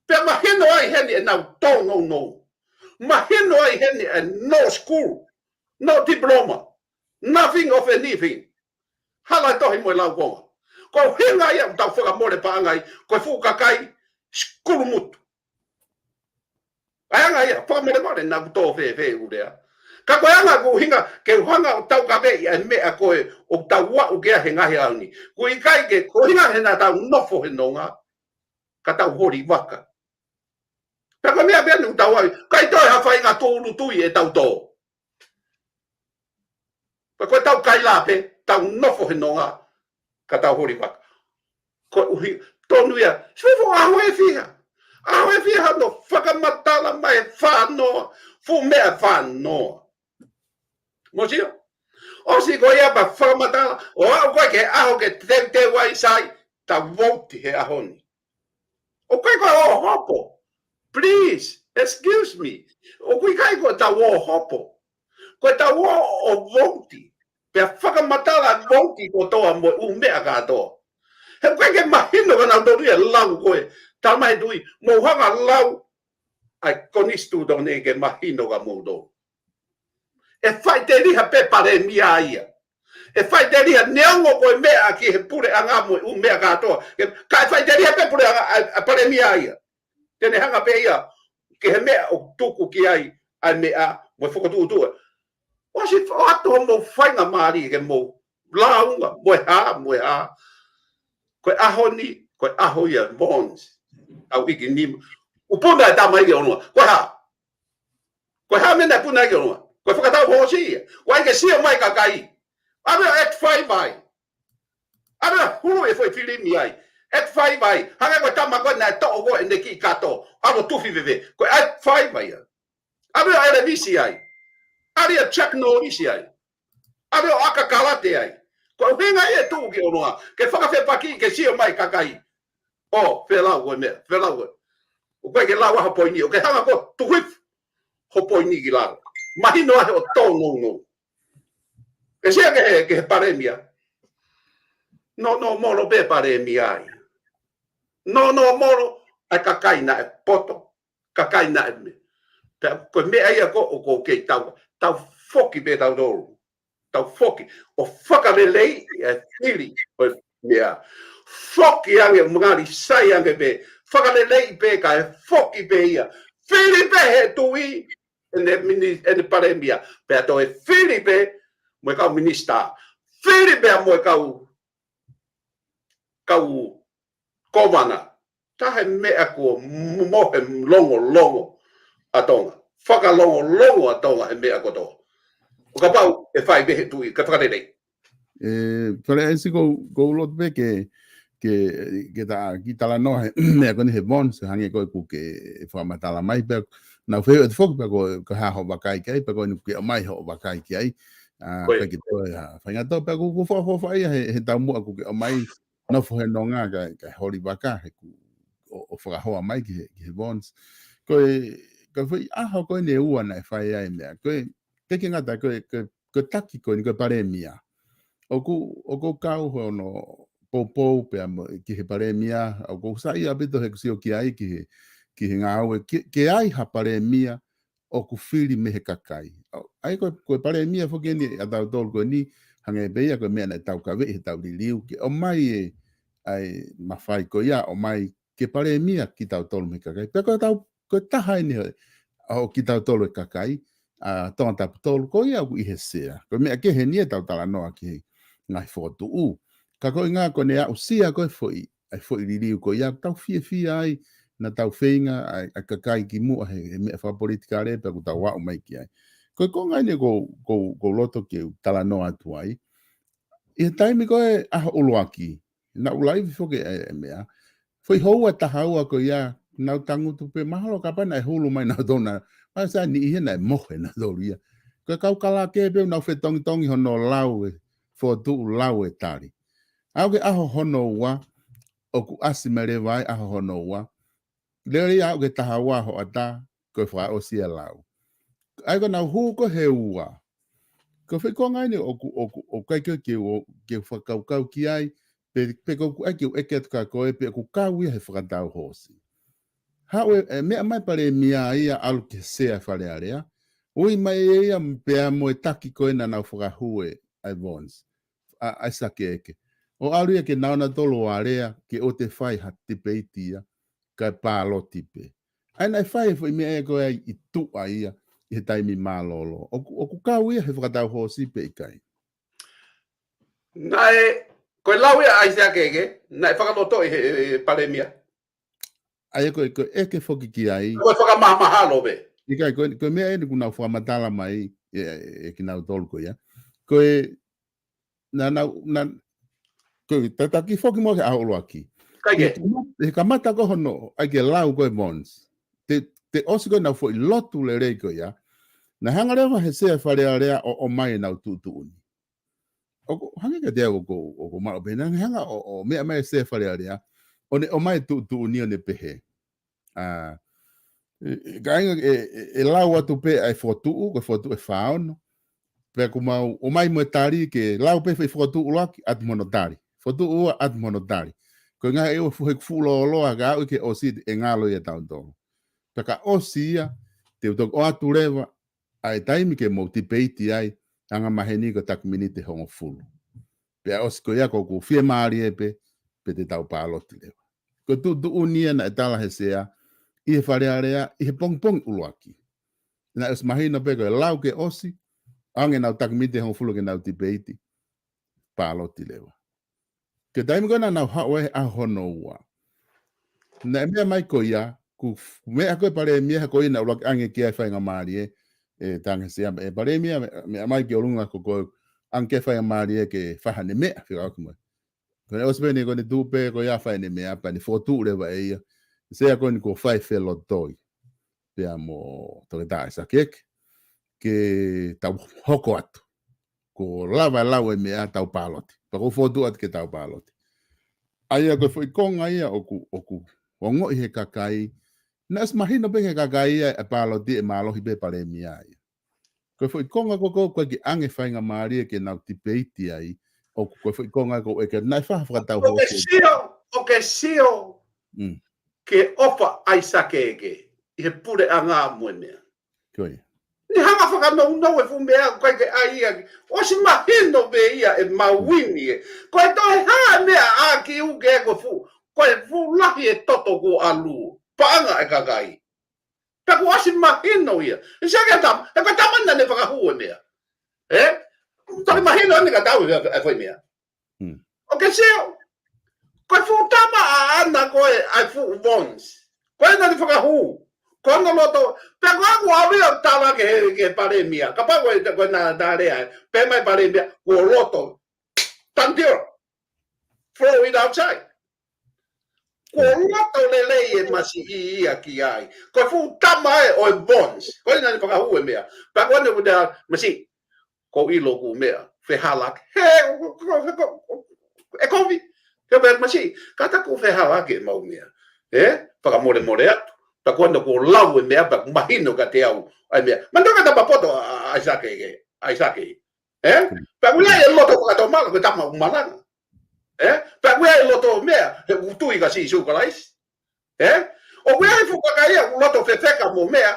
Pea mahino ai heni ʻenau tōnounou. Mahino ai heni e no school, no diploma, nothing of anything. Hala e tohi mo e laukonga. Ko e ʻuhinga ia ʻoku tau fakamole paʻanga ai, ko e fuʻu kakai, sikulu mutu. ʻA e anga ia, fakamolemole naʻa ku tō fēfē ʻulea. Ka ko e anga ʻoku ʻuhinga, ke u hanga ʻo taukaveʻi ʻa e meʻa ko ē ʻoku tau aʻu ki ai he ngaahi ʻaho ni. ʻOku ʻikai ke, ko e ʻuhinga he naʻa tau nofo he nonga, ka tau holi vaka. Pea ko e meʻa pē ʻoku tau ʻai, ʻikai toe ha faʻahinga tūʻulutui ʻetau tō. Pea ko ʻetau kaila pē, tau nofo he nonga, ka tau holi vaka. Koeʻuhi, tonu ia, sifo ʻaho ʻe fiha. ʻAho ʻe fiha hono fakamatala mai e fānoa, fuʻu meʻa fānoa. Mou sio? ʻOsi ko ia pea fakamatala, ʻo aʻu ko ē ki he ʻaho ke teuteu ai sai, tau vouti he ʻaho ni. ʻOku ʻikai ko e ʻo hopo. Please, excuse me. ʻOku ʻikai ko ʻetau ʻo hopo. Ko ʻetau ʻo, ʻo vouti. Pea fakamatala vouti kotoa mo e ʻū meʻa kātoa. He ʻoku ʻikai ke mahino kia nautolu ia e lau ko ē. Tala mai he tuʻi, mou hanga ʻo lau ʻa e konisitūtone ke mahino kia moutolu. ʻE faʻiteliha pē palēmia ia. ʻE faʻiteliha neongo ko e meʻa ki he puleʻanga mo e ʻū meʻa kātoa. Ke, kae faʻiteliha pē puleʻanga, ʻa, ʻa palēmia ia. Te ne hanga pē ia, ki he meʻa ʻoku tuku ki ai, ʻa e meʻa, mo e fokotuʻutuʻu. ʻOsi ʻoatu hoʻomou faingamālie ke mou lāunga, mo e hā, mo e hā. Ko e ʻaho ni, ko e ʻaho ia, Mons. ʻAu ʻEiki Nima. ʻOku puna e tama ʻi ʻolunga. Ko e hā? Ko e hā meʻa naʻe puna ʻi ʻolunga? Ko e fakatau hoosi ia. ʻOua ʻe ke sio mai kakai. ʻAve ʻo Act Five ai. ʻAve ʻo hulu e foʻi filimi ai. Act Five ai. Hangē ko e tama ko ē naʻe toʻo ko ē ʻene kiʻi kato. ʻAve ʻo tufi veve. Ko e Act Five ai ia. ʻAve ʻo ʻElevisi ai. ʻAve ʻo Chuck Norris ai. ʻAve ʻo ʻAka Kalate ai. Ko e ʻuhinga ia e tuʻu ki ʻolunga. Ke fakafepaki ke sio mai kakai. ʻO, felau ko e meʻa, felau ko e. ʻOku ʻikai ke lau ʻa ho poini, ʻoku ke hanga ko ē ʻo tuku hifo ho poini ki lalo. Mahino ʻa e ʻo tōnounou. ʻE sio ki he, ki he palēmia. Nōnōmolo pē palēmia ai. Nōnōmolo ʻa e kakai naʻe poto, kakai naʻe meʻa. Pea ko e meʻa ia ko ē ʻoku ou kei tau, tau foki pē tautolu. Tau foki, ʻo fakaleleiʻi e fili ʻo e meʻa. Foki ange, mangali sai ange pē, fakaleleiʻi pē kae foki pē ia. Fili pē he tuʻi, ʻene mini-, ʻene palēmia. Pea toe fili pē mo e kau minisitā. Fili pē mo e kau, kau kōvana. Taha e meʻa kuo mohe longolongo ʻa Tonga. Fakalongolongo ʻa Tonga he meʻa kotoa. ʻO kapau ʻe fai pē he tuʻi, kae fakalelei. ʻE, Fale ʻAisi, ʻoku ou, ʻoku ou loto pē ke, ke, ke ta, kiʻi talanoa he meʻa ko eni he Mons, hangē ko ē ʻoku ke fakamatala mai pē, naʻa ku fehuʻi atu foki pē ko, ko e hā hoʻo vakai ki ai, pea ko eni ʻoku ke ʻomai hoʻo vakai ki ai. ʻA, ʻIo. Kae ke toe ha faʻahinga tō, pea ʻoku, ʻoku ou fakaʻofoʻofa ia he, he taumuʻa ʻoku ke ʻomai, nofo he nonga kae, kae holi vaka he ʻoku, ʻo, ʻo fakahoa mai ki he, ki he Mons. Ko e, ko e foʻi ʻaho ko eni ʻe ua naʻe fai ai e meʻa. Ko e, ʻikai ke ngata, ko e, ko e, ko e taki ko eni, ko e palēmia. ʻOku, ʻoku ou kau hono poupou pea mo, ki he palēmia, ʻoku ou saiʻia ʻaupito he ʻoku ou sio ki ai ki he, ki he ngāue, ke, ke ʻi ai ha palēmia, ʻoku fili mei he kakai. ʻA ia ko, ko e palēmia foki eni ʻa tautolu ko eni, hangē pē ia ko e meʻa naʻe taukaveʻi he tau liliu, ke ʻomai e, ʻa e mafai ko ia, ʻomai ke palēmia kitautolu mei he kakai. Pea ko e tau, ko e taha eni ʻo, ʻo kitautolu e kakai, ʻa Tongatapu tolu, ko ia ʻoku ʻi he sea. Ko e meʻa kehe eni ʻetau talanoa ki he ngaahi fokotuʻu. Ka ko e ʻuhinga ko ʻene aʻusia ko e foʻi, ʻa e foʻi liliu ko ia, tau fiefia ai, naʻa tau feinga, ʻa e, ʻa e kakai ki muʻa he, he meʻa fakapolitikale pea ʻoku tau aʻu mai ki ai. Ko e konga eni ʻoku ou, ʻoku ou, ʻoku ou loto ke u talanoa atu ai. ʻI he taimi ko ē ʻaho ʻuluaki, naʻa ku laivi foki e, e meʻa. Foʻi houa ʻe taha ua ko ia, naʻa ku tangutu pē mahalo kapau naʻe hulu mai nautolu na, mahalo sai niʻihi naʻe mohe nautolu ia. Ko e kau kalake pē naʻa nau fetongitongi hono lau e, fokotuʻu lau e tali. Aʻu ki he ʻaho hono ua, ʻoku ʻasi mai leva ai ʻaho hono ua. Lele ia aʻu ki he taha ua hoʻatā, ko e fakaʻosi e lau. ʻA ia ko ʻenau hū ko ē he ua. Ko e foʻi konga eni ʻoku, ʻoku, ʻoku ʻikai ke, ke u, ke u fakakaukau ki ai, pe, pe ko ʻeku ʻai ke u ʻeke atu kia koe, pe ʻoku kau ia he fakatau hoosi. Haʻu e, e meʻa mai palēmia ia ʻalu ki he sea Fale Alea. Ui mai ʻe ia pea mo e taki ko ē naʻa nau fakahū e, ʻa e Vons. ʻA, ʻa e Sakeʻeke. ʻO ʻalu ia ke nau na tolo alea, ke ʻoua te fai ha tipeiti ia, kae pāloti pē. ʻA ia naʻe fai e foʻi meʻa ia ko ē ʻi tuʻa ia, ʻi he taimi mālōlō. ʻOku, ʻoku kau ia he fakatau hoosi pe ʻikai. Naʻe, ko e lau ia ʻa e Sakeʻeke, naʻe fakalotoʻi he, he, he palēmia. ʻA ia ko e, ko e ʻeke foki ki ai. Ko e fakamahamahalo pē. ʻIkai, ko e, ko e meʻa eni kuo nau fakamatala mai, ʻe, ʻe, ʻe kinautolu ko ia. Ko e, na, na, na, ko e tataki foki mo ke ʻaho ʻuluaki. Kai ke. He kamata, he kamata ko hono, ʻai ke lau ko e bonds. Te, te ʻosi ko ʻenau foʻi lotu lelei ko ia. Na hanga leva he sea Fale Alea ʻo, ʻomai ʻenau tuʻutuʻuni. ʻOku hangē kiate au ʻoku, ʻoku maʻu pē naʻa ne hanga ʻo, ʻo meʻa mai e sea Fale Alea, ʻo ne ʻomai e tuʻutuʻuni ʻo ne pehē. ʻA, e, e, kāinga ʻe, ʻe, ʻe lau atu pē ʻa e fokotuʻu, ko e fokotuʻu ʻe fā ono. Pea kuo mau ʻomai mo e tali ke lau pē foʻi fokotuʻu ʻuluaki, ʻatu mo hono tali. Fokotuʻu ua, ʻatu mo hono tali. Ko e ngaahi ʻe ua fuhe fuʻu lōloa, ka aʻu ke ʻosi ʻe ngalo ia tautolu. Pea ka ʻosi ia, te u toki ʻoatu leva, ʻa e taimi ke mou tipeiti ai, anga maheni ko e taki miniti ʻe hongofulu. Pea ʻosi ko ia ko ʻeku fiemālie pē, pea te tau pāloti leva. Ko e tuʻutuʻuni ia naʻe tala he sea, ʻi he Fale Alea, ʻi he pongipongi ʻuluaki. Naʻe ʻosi mahino pē ko e lau ke ʻosi, ʻange ʻenau taki miniti ʻe hongofulu ke nau tipeiti, pāloti leva. Ko e taimi ko ē naʻa nau haʻu ai he ʻaho hono ua. Naʻe meʻa mai ko ia, kuo f-, meʻa ko e palēmia ko ia naʻe ʻuluaki ʻange ki ai e faingamālie, ʻe tala he sea, ʻe palēmia, meʻa, meʻa mai ki ʻolunga ko koe, ʻange ki ai e faingamālie ke fai haʻane meʻa, fika oki mai. Ko ʻene ʻosi pē eni ko ʻene tuʻu pē ko ia fai ʻene meʻa, pea ne fokotuʻu leva ʻe ia. Sea ko eni kuo fai felotoi. Pea mo Toketā ʻAisake Eke. Ke tau hoko atu. Kuo lava e lau e meʻa tau pāloti. Pea ʻoku ou fokotuʻu atu ke tau pāloti. ʻA ia ko e foʻi konga ia ʻoku, ʻoku ongoʻi he kakai. Naʻe ʻosi mahino pē he kakai ia ʻe pāloti ʻe mālohi pē palēmia ia. Ko e foʻi konga ko ē ʻoku ʻikai ke ʻange faingamālie ke nau tipeiti ai. ʻOku ko e foʻi konga ko ē ke nau faʻa fakatau ʻOku ke hoko. Sio, ʻoku ke sio. Mm. Ke ʻofa ʻAisake Eke. ʻI he puleʻanga mo e meʻa. Ko ia. Ne hanga fakanounou e fuʻu meʻa, ʻoku ʻikai ke ʻai ia. ʻOsi mahino pē ia ʻe Mauini ē. Ko e toe hā e meʻa ʻa ki u ke ko e fuʻu, ko e fuʻu lahi e toto kuo ʻalu. Paʻanga e kakai. Pea kuo ʻosi mahino ia. ʻE sia ke tam-, he ko e tama naʻa ne fakahū e meʻa. Ē? Toki mahino eni ka tau e, e foʻi meʻa. Hmm. ʻOku ke sio. Ko e fuʻu tama ʻaʻana ko ē ʻa e fuʻu bonds. Ko ē naʻa ne fakahū. Ko hono loto. Pea ko ʻeku ʻalu ia ʻo tala ki he, ki he palēmia. Kapau ko e, ko e naʻa, naʻa lea ai. Pehē mai palēmia. Kuo loto. Done deal. Throw it outside. Kuo loto lelei e masiʻi ia ki ai. Ko e fuʻu tama ē ʻo e bonds. Ko ē naʻa ne fakahū e meʻa. Pea ko ʻene kuta masiʻi. Ko ʻilo ʻoku meʻa, fehalaki. He, ko, ko, ko, ko, ʻe kovi. He meʻa masiʻi, kātaki ʻo fehalaki ʻemau meʻa. Ē? Fakamolemole atu. Pea ko ʻene kuo lau e meʻa, pea mahino kiate au. ʻAi meʻa. Manatu ki he tama poto ʻa, ʻa, ʻAisake Eke, ʻAisake. Ē? Pea ʻoku ʻi ai e loto fakatomala, ko e tama ʻoku malanga. Ē? Pea ʻoku ʻi ai e loto meʻa, he ʻoku tui kia Sīsū Kalaisi. Ē? ʻOku ʻi ai e fuʻu kakai ia, ʻoku loto fefeka mo meʻa.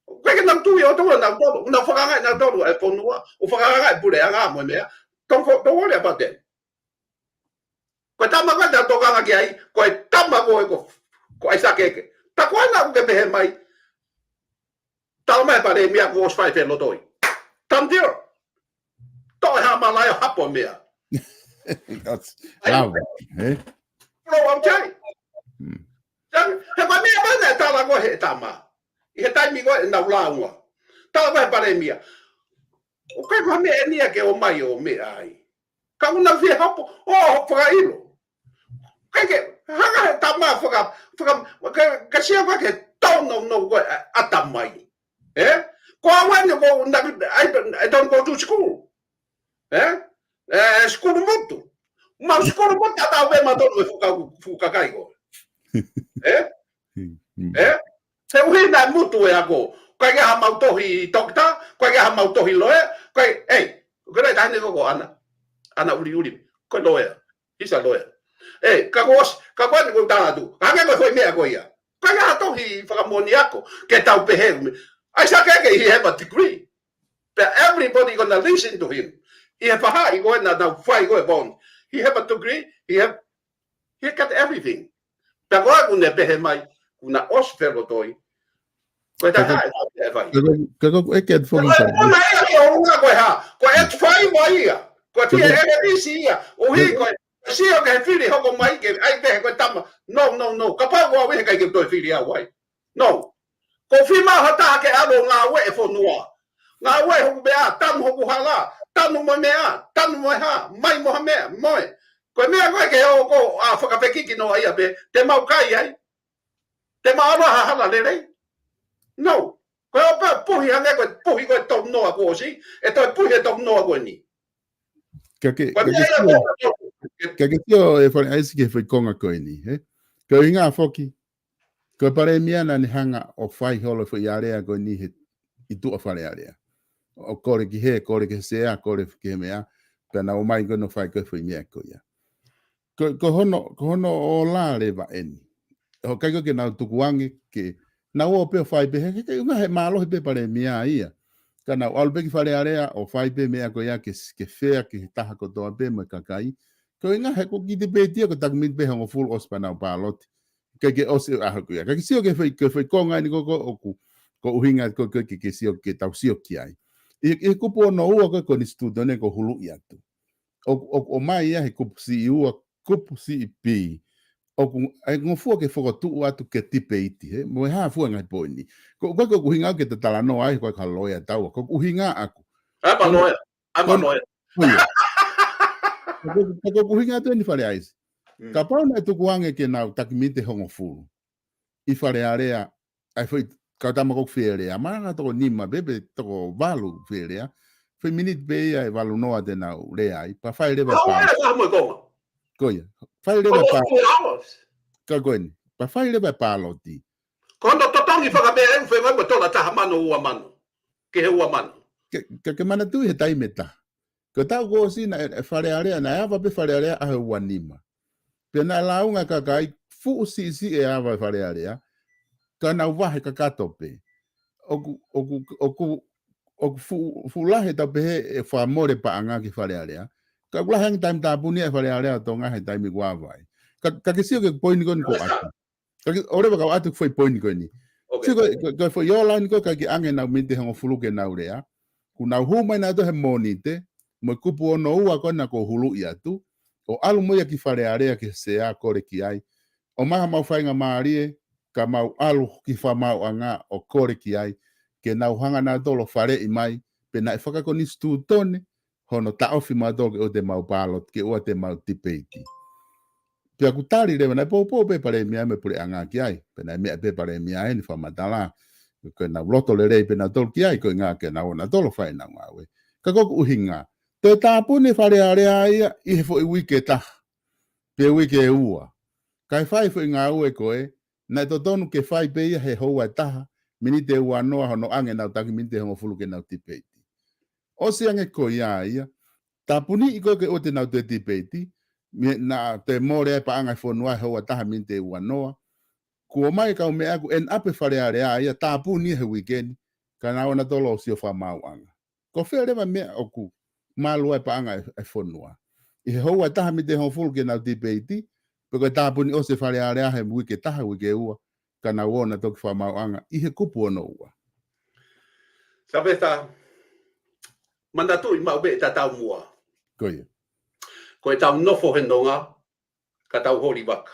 ʻOku ʻikai ke nau tui ʻOtua nautolu, nau fakaangaʻi nautolu e fonua, ʻo fakaangaʻi e puleʻanga mo e meʻa. Don't fo-, don't worry about them. Ko e tama ko ē tau tokanga ki ai, ko e tama ko ē ko, ko ʻAisake Eke. Tā ko ena ʻoku ke pehē mai. Tala mai palēmia kuo ʻosi fai felotoi. Done deal. Toe hā malai ʻo hapo meʻa. That's loud, eh? Pro outai. Hmm. He ko e meʻa pē naʻe tala ko ē he tama. ʻI he taimi ko ē naʻa nau lāunga. Tala ko ē he palēmia. ʻOku ʻikai ko ha meʻa eni ia ke ʻomai ʻo meʻa ai. Ka ʻoku nau fie hapo, ʻo, ʻo fakaʻilo. ʻIkai ke, hanga he tama faka, faka, ka, ka sia faka ke tau nau nau ko ē, ʻa, ʻatamai. Ē? Ko au eni ko na, I, I don't go to school. Ē? Ē, school motu. Mau school motu ʻatā pē mautolu e fuka, fuka kai ko. Ē? Hmm, hmm. Ē? He ʻuhi naʻe motu e ako. ʻIkai ke ʻi ai haʻamau tohi toketā, ʻikai ke ʻi ai haʻamau tohi loea, ʻikai, ei, ko e taʻahine ko ē ko ʻAna, ʻAna ʻUliʻuli, ko e loea, he's a lawyer. Ei, ka ko ʻosi, ka ko eni ko e tala atu, hangē ko e foʻi meʻa ko ia. ʻIkai ke ʻi ai ha tohi fakamoʻoni ako, ke tau pehē ʻe ʻAisake Eke, he have a degree. But everybody gonna listen to him. ʻI he faʻahi ko ē naʻa nau fai ko ē bond. He have a degree, he have He got everything. Pea ko ē ʻoku ne pehē mai, kuo na ʻosi felotoi. Ko e taha e fai. Ka ko, ka ko e ke at foki. Ko e mona ia ki ʻolunga ko e hā. Ko e at fai mai ia. Ko e fie ʻelevisi ia. ʻUhi ko e sio ki he fili hoko mai ke, ʻai pehē ko e tama. No, no, no. Kapau ʻoku ʻi ai, heʻikai ke toe fili au ai. No. Ko e fiemaʻu ha taha ke ʻalu ʻo ngāueʻi e fonua. Ngāueʻi hoku meʻa, tanu hoku hala, tanu mo e meʻa, tanu mo e hā, mai mo ha meʻa, mo e. Ko e meʻa ko ē ke ō ko ā fakafekiki noa ia pē, te mau kai ai. Te mau ʻalu ha hala lelei. No. Ko e ō pē puhi hangē ko e puhi ko e tau noa kuo ʻosi, ʻe toe puhi e tau noa ko eni. Ka ke, Ko e ka ke meʻa ia sio, ko ka ke sio e Fale ʻAisi ki he foʻi konga ko eni, he? Ko e ʻuhinga foki, ko e palēmia naʻa ne hanga ʻo fai holo e foʻi alea ko eni he ʻi tuʻa Fale Alea. ʻO kole ki he, kole ki he sea, kole ki he meʻa, pea nau ō mai ko ē ʻo fai ko ē foʻi meʻa ko ia. Ko, ko hono, ko hono ola leva eni. ʻOku ʻikai ko ē ke nau tukuange ke, nau ō pē ʻo fai pē, he, he, he, he mālohi pē palēmia ia. Ka nau ʻalu pē ki Fale Alea ʻo fai pē meʻa ko ia ke, ke fea ki he taha kotoa pē mo e kakai. Ko e ʻuhinga he ko e kiʻi tipeiti ia ko e taki miniti pē hongofulu ʻosi pea nau pāloti. ʻIkai ke ʻosi e ʻaho ko ia. Ka ke sio ki he foʻi, ki he foʻi konga eni ko ē ʻoku, ko e ʻuhinga ko ē ke, ke sio ke tau sio ki ai. ʻI, ʻi he kupu ono ua ko ē ko e konisitūtone ʻoku huluʻi atu. ʻOku, ʻoku ʻomai ia he kupu siʻi ua, kupu siʻi B. ʻOku, ʻe ngofua ke fokotuʻu atu ke tipeiti, he? Mo e hā fua e ngaahi poini. Ko, ko, ko e ʻuhinga ke te talanoa ai, ko e ka loea taua. Ko e ʻuhinga ʻaku. ʻApa loea. ʻApa Kon- loea. Ko ia. Ko, ko, ko e ʻuhinga atu eni Fale ʻAisi. Mm. Kapau naʻe tukuange ke nau taki miniti hongofulu ʻi Fale Alea, ʻa e foʻi kau tama ko ē ʻoku fie lea, maʻanga toko nima pē, pe toko valu fie lea, foʻi miniti pē ia ʻe valu noa te nau lea ai, pea fai leva e Au pā- ea, ka mo e konga. Ko ia, fai leva e Almost pā- two hours. Ka ko eni, pea fai leva e pāloti. Ko hono totongi fakameʻa ʻe ʻufe ngai mo tola taha mano ua mano. Ki he ua mano. Ke, ke, ke manatuʻi he taimi ʻe taha. Ko e taʻu kuo ʻosi naʻe, ʻe Fale Alea, naʻe ava pē Fale Alea ʻaho ua nima. Pea naʻe lāunga e kakai fuʻu siʻisiʻi e ava e Fale Alea, ka nau vahe kakato pē. ʻOku, ʻoku, ʻoku, ʻoku fuʻu, fuʻu lahi e tau pehē ʻe fakamole paʻanga ki Fale Alea. Ka ʻoku lahi ange taimi tāpuni ʻa e Fale Alea ʻo Tonga he taimi kuo ava ai. Ka, ka ke sio ki he poini ko eni ko ʻata. Ka ke, ʻoua leva kau ʻatu ki he foʻi poini ko eni. Okay. Sio ko, ko, ko e foʻi ola eni ko ē ka ke ʻange nau miniti hongofulu ke nau lea. Kuo nau hū mai nautolu he Mōnite, mo e kupu ono ua ko ena ʻoku huluʻi atu, ʻo ʻalu mo ia ki Fale Alea ki he sea kole ki ai. ʻOmai hamau faingamālie, ka mau ʻalu ki he fakamaauʻanga ʻo kole ki ai, ke nau hanga nautolu ʻo faleʻi mai, pe naʻe fakakonisitūtone, hono taʻofi mautolu ke ʻoua te mau pāloti, ke ʻoua te mau tipeiti. Pea ʻoku tali leva naʻe poupou pē palēmia mo e puleʻanga ki ai, pea naʻe meʻa pē palēmia eni fakamatala, ko ʻenau loto lelei pē nautolu ki ai, ko e ʻuhinga ke nau ō nautolu ʻo fai ʻenau ngāue. Ka ko ʻeku ʻuhinga, toe tāpuni Fale Alea ia ʻi he foʻi uike ʻe taha, pe uike ʻe ua. Kae fai foʻi ngāue ko ē, naʻe totonu ke fai pē ia he houa ʻe taha, miniti ʻe ua noa hono ʻange nau taki miniti ʻe hongofulu ke nau tipeiti. ʻOsi ange ko ia ia, tāpuni ʻi ko ē ke ʻoua te nau toe tipeiti, me naʻa toe mole ai paʻanga e fonua he houa ʻe taha miniti ʻe ua noa. Kuo ʻomai e kau meʻa ʻoku ʻena ʻape Fale Alea ia tāpuni he uike ni, ka nau ō nautolu ʻo sio fakamaauʻanga. Ko fē leva e meʻa ʻoku malu ai paʻanga e, e fonua. ʻI he houa ʻe taha miniti ʻe hongofulu ke nau tipeiti, pe ko e tāpuni ʻosi e Fale Alea he uike ʻe taha, uike ʻe ua, ka nau ō nautolu ki fakamaauʻanga ʻi he kupu ono ua. Sylvester, manatuʻi maʻu pē ʻeta taumuʻa. Ko ia. Ko ʻetau nofo he nonga, ka tau holi vaka.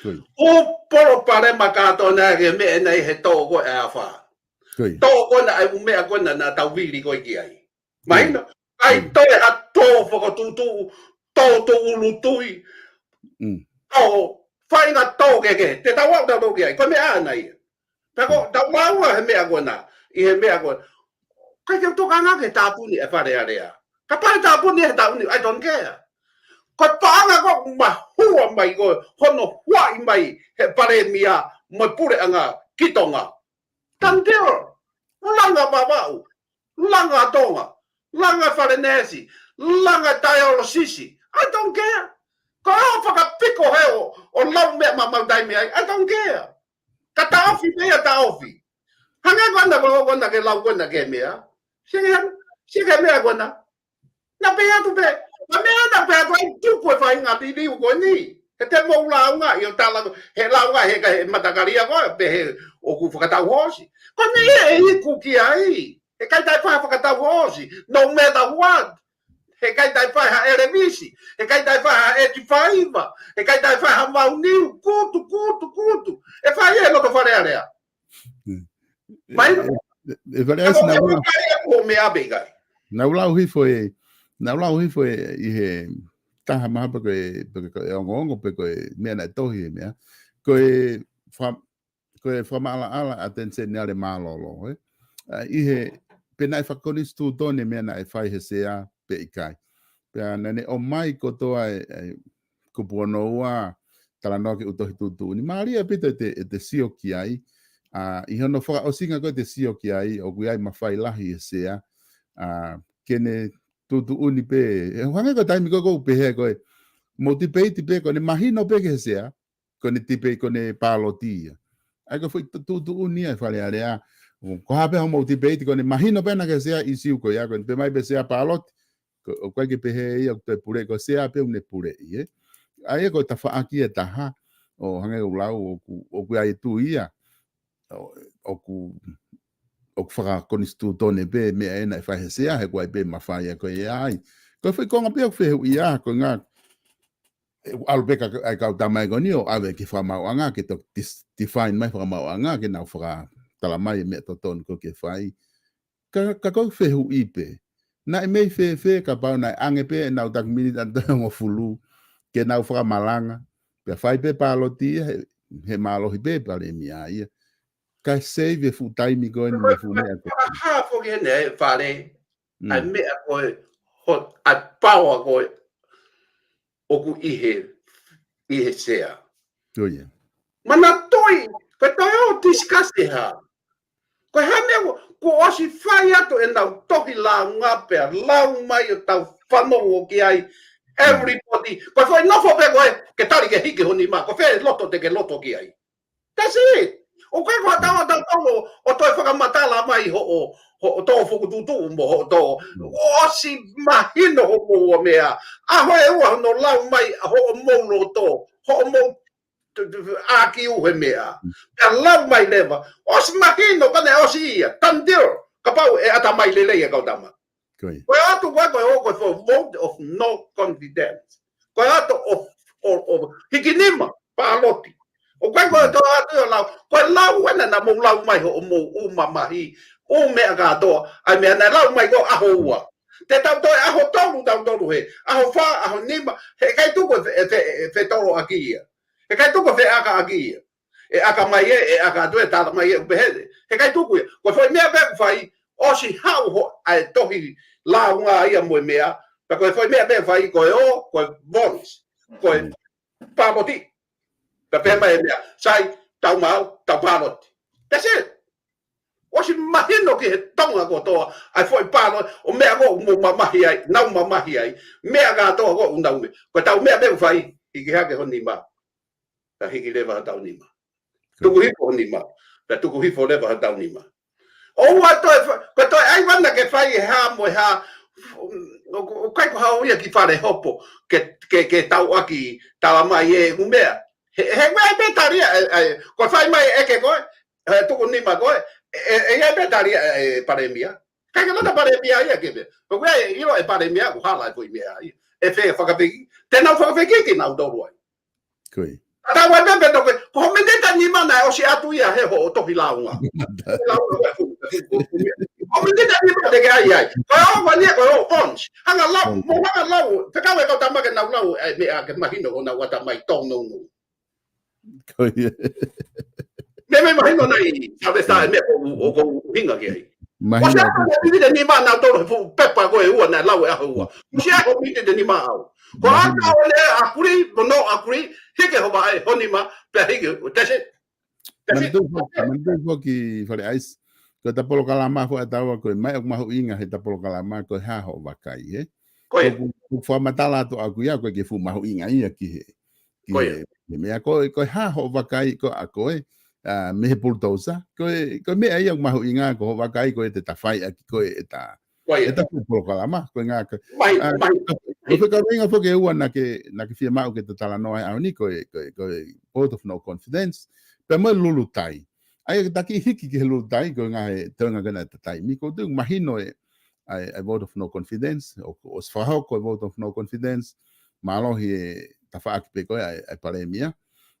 Ko ia. ʻOku palopalema kātoa naʻe ke meʻa naʻe he tō ko ē ʻa e afā. Ko ia. Tō ko ē naʻe ʻū meʻa ko ē naʻa tau vili ko ē ki ai. Mahino, ʻai Mm. toe ha tō fakatuʻutuʻu, tō tō ʻulu tui, Mm. tō faʻahinga tō kehekehe. Te tau aʻu tau tō ki ai, ko e meʻa ʻana ia. Pea ko Mm. tau maua he meʻa ko ena, ʻi he meʻa ko ē. ʻIkai ke u tokanga ki he tāpuni e Fale Alea. Kapau ʻe tāpuni he taʻu ni, I don't care. Ko e paʻanga ko ē ʻoku mahua mai ko ē, hono huaʻi mai he palēmia mo e puleʻanga ki Tonga. Tanteo, langa Vavaʻu, langa Tonga, langa Fale Neesi, langa Taiolosisi. I don't care. Ko e ō fakapiko he ʻo, ʻo lau meʻa maumau taimi ai. I don't care. Ka taʻofi pē ia taʻofi. Hangē ko ena ko ē ko ena ke lau ko ena ke meʻa. Sike, sike meʻa ko ena. Naʻa pehē atu pē, naʻa meʻa naʻa pehē atu ai tuku e faʻahinga liliu ko eni. He te mou lāunga, ʻio tala, he lāunga, he ka, he matakalia ko ē, pehē ʻoku fakatau hoosi. Ko e meʻa ʻe iku ki ai, heʻikai toe fai ha fakatau hoosi, no matter what. Heʻikai toe fai ha ʻelevisi, heʻikai toe fai ha ʻeti faiva, heʻikai toe fai ha mauniu, kutu, kutu, kutu. ʻE fai ʻe he loto Fale Alea. Mai. ʻE, ʻe, ʻe Fale Alea, naʻa ku lau hifo ʻe, naʻa ku lau hifo ʻe ʻi he taha mahalo pe ko e, pe ko e ongoongo pe ko e meʻa naʻe tohi he meʻa. Ko e fa-, ko e fakamaʻalaʻala ʻa Teniseni Ale Mālōlō, ē? ʻA, ʻi he, pe naʻe fakakonisitūtone meʻa naʻe fai he sea pe ʻikai. Pea naʻa ne ʻomai kotoa e, e kupu ono ua, talanoa ki he ʻū tohi tuʻutuʻuni. Mālie ʻaupito ʻete, ʻete sio ki ai. ʻA, ʻi hono fakaʻosinga ko ē ʻete sio ki ai, ʻoku ʻi ai mafai lahi he sea. ʻA, ke ne tuʻutuʻuni pē. ʻE hangē ko e taimi ko ē ʻoku pehē ko ē, mou tipeiti pē, ko ʻene mahino pē ki he sea, ko ʻene tipeiti, ko ʻene pāloti ia. ʻA ia ko e foʻi tu-, tuʻutuʻuni ia ʻa e Fale Alea. Ko e hā pē hoʻomou tipeiti, ko ʻene mahino pē ʻana ki he sea ʻisiū ko ia, ko ʻene pehē mai pē sea pāloti. Ko, ʻoku ʻikai ke pehē ia ʻoku toe puleʻi, ko e sea pē ʻoku ne puleʻi, ē. ʻA ia ko e tafaʻaki ʻe taha, ʻo hangē ko e lau, ʻoku, ʻoku ʻi ai e tui ia. ʻO, ʻoku, ʻoku fakakonisitūtone pē meʻa ʻena ʻe fai he sea, he ʻoku ʻi ai pē mafai ʻa ko ia ai. Ko e foʻi konga pē ʻoku fehuʻia, ko e ngā, ʻe, ʻalu pē ka, ʻa e kau tama ko eni ʻo ʻave ki he fakamaauʻanga, ke toki dis-, define mai fakamaauʻanga, ke nau fakatalamai e meʻa totonu ko ē ke fai. Ka, ka ko e fehuʻi pē. Naʻe mei fēfē kapau naʻe ʻange pē ʻenau taki miniti ʻe taha hongofulu, ke nau fakamalanga, pea fai pē pāloti ia, he, he mālohi pē Palēmia ia. Kae save e fuʻu taimi ko eni mo e fuʻu meʻa ko ē. Ko e hā foki ʻene ʻe Fale, Mm. ʻa e meʻa ko ē, ho-, ʻa e paoa ko ē, ʻoku ʻi he, ʻi he sea. Ko ia. Manatuʻi, ko e toe ʻo discuss e hā. Ko e hā meʻa kuo, kuo ʻosi fai atu ʻenau tohi lāunga pea lau mai ʻo tau fanongo ki ai, everybody. Ko e foʻi nofo pē ko ē, ke tali ke hiki ho nima, ko fē loto te ke loto ki ai. That's it. ʻOku ʻikai ko ha taha ʻo tau tau ʻo, ʻo toe fakamatala mai hoʻo, hoʻo tō fokotuʻutuʻu mo hoʻo tō. Mm. ʻOsi mahino hoʻomou ʻa meʻa. ʻAho ʻe ua hono lau mai, hoʻomou loto, hoʻomou tu-, tu-, ʻaki ʻū he meʻa. Mm. Pea lau mai leva. ʻOsi mahino ka ne ʻosi ia. Done deal. Kapau ʻe ʻata mai lelei e kau tama. Ko ia. Ko e ʻoatu ko ē, ko e ʻo, ko e for vote of no confidence. Ko e ʻoatu ʻo, ʻo, ʻo hiki nima, pāloti. ʻOku ʻikai ko e tō atu ʻo lau. Ko e lau ʻena naʻa mou lau mai hoʻomou ʻū mamahi, ʻū meʻa kātoa, ʻa e meʻa naʻe lau mai ko e ʻaho ua. Te tau toe ʻaho tolu, tau tolu he. ʻAho fā, ʻaho nima, heʻikai tuku e fe-, e fe-, e fetoloʻaki ia. Heʻikai tuku e feʻakaʻaki ia. ʻE ʻaka mai ē, ʻe ʻaka atu ē, tala mai ē, ʻoku pehē. Heʻikai tuku ia. Ko e foʻi meʻa pē ʻoku fai, ʻosi haʻu ho-, ʻa e tohi lāunga ia mo e meʻa, pea ko e foʻi meʻa pē ʻoku fai, ko e ʻo, ko e voice, ko e Mm. pāloti. Pea pehē mai e meʻa, sai, tau maau, tau pāloti. That's it. ʻOsi mahino ki he Tonga kotoa, ʻa e foʻi pāloti, ʻo meʻa ko ē ʻoku mou mamahi ai, nau mamahi ai, meʻa kātoa ko ē ʻoku nau meʻa. Ko e tau meʻa pē ʻoku fai, hiki hake ho nima. Pea hiki leva hotau nima. Tuku hifo ho nima. Pea tuku hifo leva hotau nima. ʻOua toe fa-, ko e toe ʻai vana ke fai e hā mo e hā, ʻo, ʻo, ʻoku ʻikai ko haʻo ʻi ai ki fale hopo, ke, ke, ke tau ʻaki tala mai e ʻū meʻa. He, he meʻa ʻe pē tali ʻe, ʻe, ko e fai mai ʻe ʻeke ko ē, ʻe tuku nima ko ē, ʻe, ʻe, ʻe ʻi ai pē tali ʻe, ʻe Palēmia. ʻIkai ke lota Palēmia ia ke pē. ʻOku ʻi ai ʻilo ʻe Palēmia ʻoku hala e foʻi meʻa ia. ʻE fē fakafeki, te nau fakafeki kinautolu ai. Ko ia. Tau ai pē pē toke, ko ho miniti ʻe nima naʻe ʻosi ʻatu ia he hoʻo tohi lāunga. Lāunga ko ē fuʻu, fuʻu, fuʻu, fuʻu meʻa. Ho miniti ʻe nima te ke ʻai ai. Ko e ʻo, ko e nia, ko e ʻo, punch. Hanga lau, Punch. Mo hanga lau, fekau e kau tama ke nau lau, ʻa e meʻa ke mahino ko ʻenau ʻata mai tōnounou. Ko ia. Meimei mahino nai, Sylvester, e meʻa ʻoku, ʻoku, ʻoku hinga ki ai. Mahino. ʻOsi ʻatu e miniti ʻe nima naʻa tau he fuʻu pepa ko ē ʻe ua naʻe lau e ʻaho ua. ʻOsi ʻatu e miniti ʻe nima au. Ko Mahino. ʻAta o le agree, mo no agree, hiki ho vaʻe, ho nima, pea hiki, that's it. That's it. Manatuʻi foki, manatuʻi foki Fale ʻAisi. Ko ʻeta polokalama foʻi ʻa taua ko e meʻa ʻoku mahuʻinga heʻeta polokalama ko e hā hoʻo vakai, ē? Ko ia. Ko ʻeku, ʻeku fakamatala atu ʻaʻaku ia, ʻoku ʻikai ke fuʻu mahuʻinga ia ki he, ki Ko ia. he, he meʻa ko, ko e hā hoʻo vakai ko ē ʻa koe, ʻa, mei he bulldozer. Ko e, ko e meʻa ia ʻoku mahuʻinga ko hoʻo vakai ko ē te ta fai ʻaki ko ē ʻeta, Ko ia. ʻeta fuʻu polokalama, ko e ngā ka-, Mai, ʻa, mai, ko, mai. ko e fekauʻinga foki ʻe ua naʻa ke, naʻa ke fiemaʻu ke ta talanoa ai ʻaho ni ko e, ko e, ko e vote of no confidence, pea mo e lulutai. ʻA ia ke ta kiʻi hiki ki he lulutai, ko e ngaahi toenga ko ena ʻeta taimi, ko e tuʻu mahino e, ʻa e, ʻa e vote of no confidence, ʻo, ʻosi fakahoko e vote of no confidence, mālohi e tafaʻaki pē ko ē ʻa e, ʻa e Palēmia.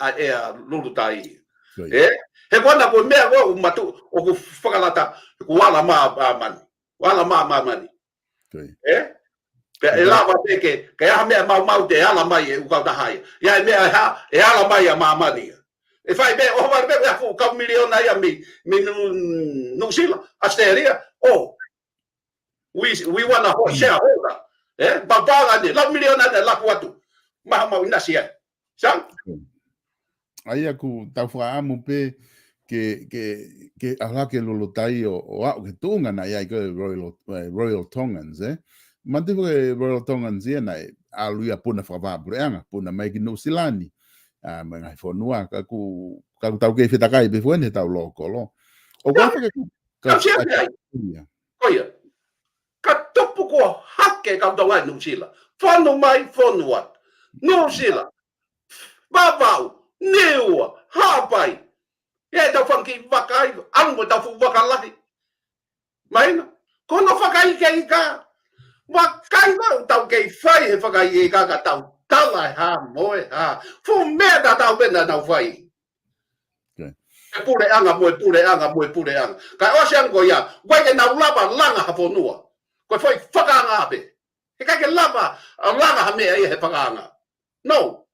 ʻa e ʻea Lulutai. He ko ena ko e meʻa ko ē ʻoku matu, ʻoku fakalata, ko e ala mā māmani. Ko e ala mā māmani. Ē? Pea ʻe lava pē ke, ke ʻi ai ha meʻa maumau te ala mai e ʻū kautaha ia. ʻI ai e meʻa ʻe hā, ʻe ala mai ʻa māmani ia. ʻE fai pē, ʻohovale pē, ʻe fuʻu kau miliona ia mei, mei Nu-, Nuʻusila, Australia. Oh, we, we want a whole shareholder. Ē? Papanga ni, lau miliona ne laku atu. Maha mau ʻinasi ai. Sang? ʻA ia ʻoku tau fakaʻamu pē ke, ke, ke ala ke Lulutai ʻo, ʻo aʻu ki he tuʻunga naʻe ʻi ai ko e Royal, eh, Royal Tongans, ē? Manti ko e Royal Tongans ia naʻe ʻalu ia puna fakavahaʻapuleʻanga, puna mai ki Nuʻusila ni, ʻa, mo e ngaahi fonua, ka ʻoku, ka ʻoku tau kei fetakai pē foki eni he tau lōkolo. ʻOku ʻi ai pē ke, ka, ka, ka, ia. Ko ia. Ka tupu kuo hake kau Tonga ʻi Nuʻusila. Fonu mai, fonu atu. Nuʻusila. Vavau, Niua, Haʻapai. ʻI ai ʻetau fanga kiʻi vaka ai, ʻalu mo ʻetau fuʻu vaka lahi. Mahino, ko hono fakaikeika. Vakai ʻoku tau kei fai he fakaikeika ka tau tala e hā mo e hā. Fuʻu meʻa tatau pē naʻa nau fai. ʻE puleʻanga mo e puleʻanga mo e puleʻanga. Kae ʻosi ange ko ia, ʻoku ʻikai ke nau lava langa ha fonua. Ko e foʻi fakaanga pē. He ʻikai ke lava, ʻa, langa ha meʻa ia he fakaanga. No.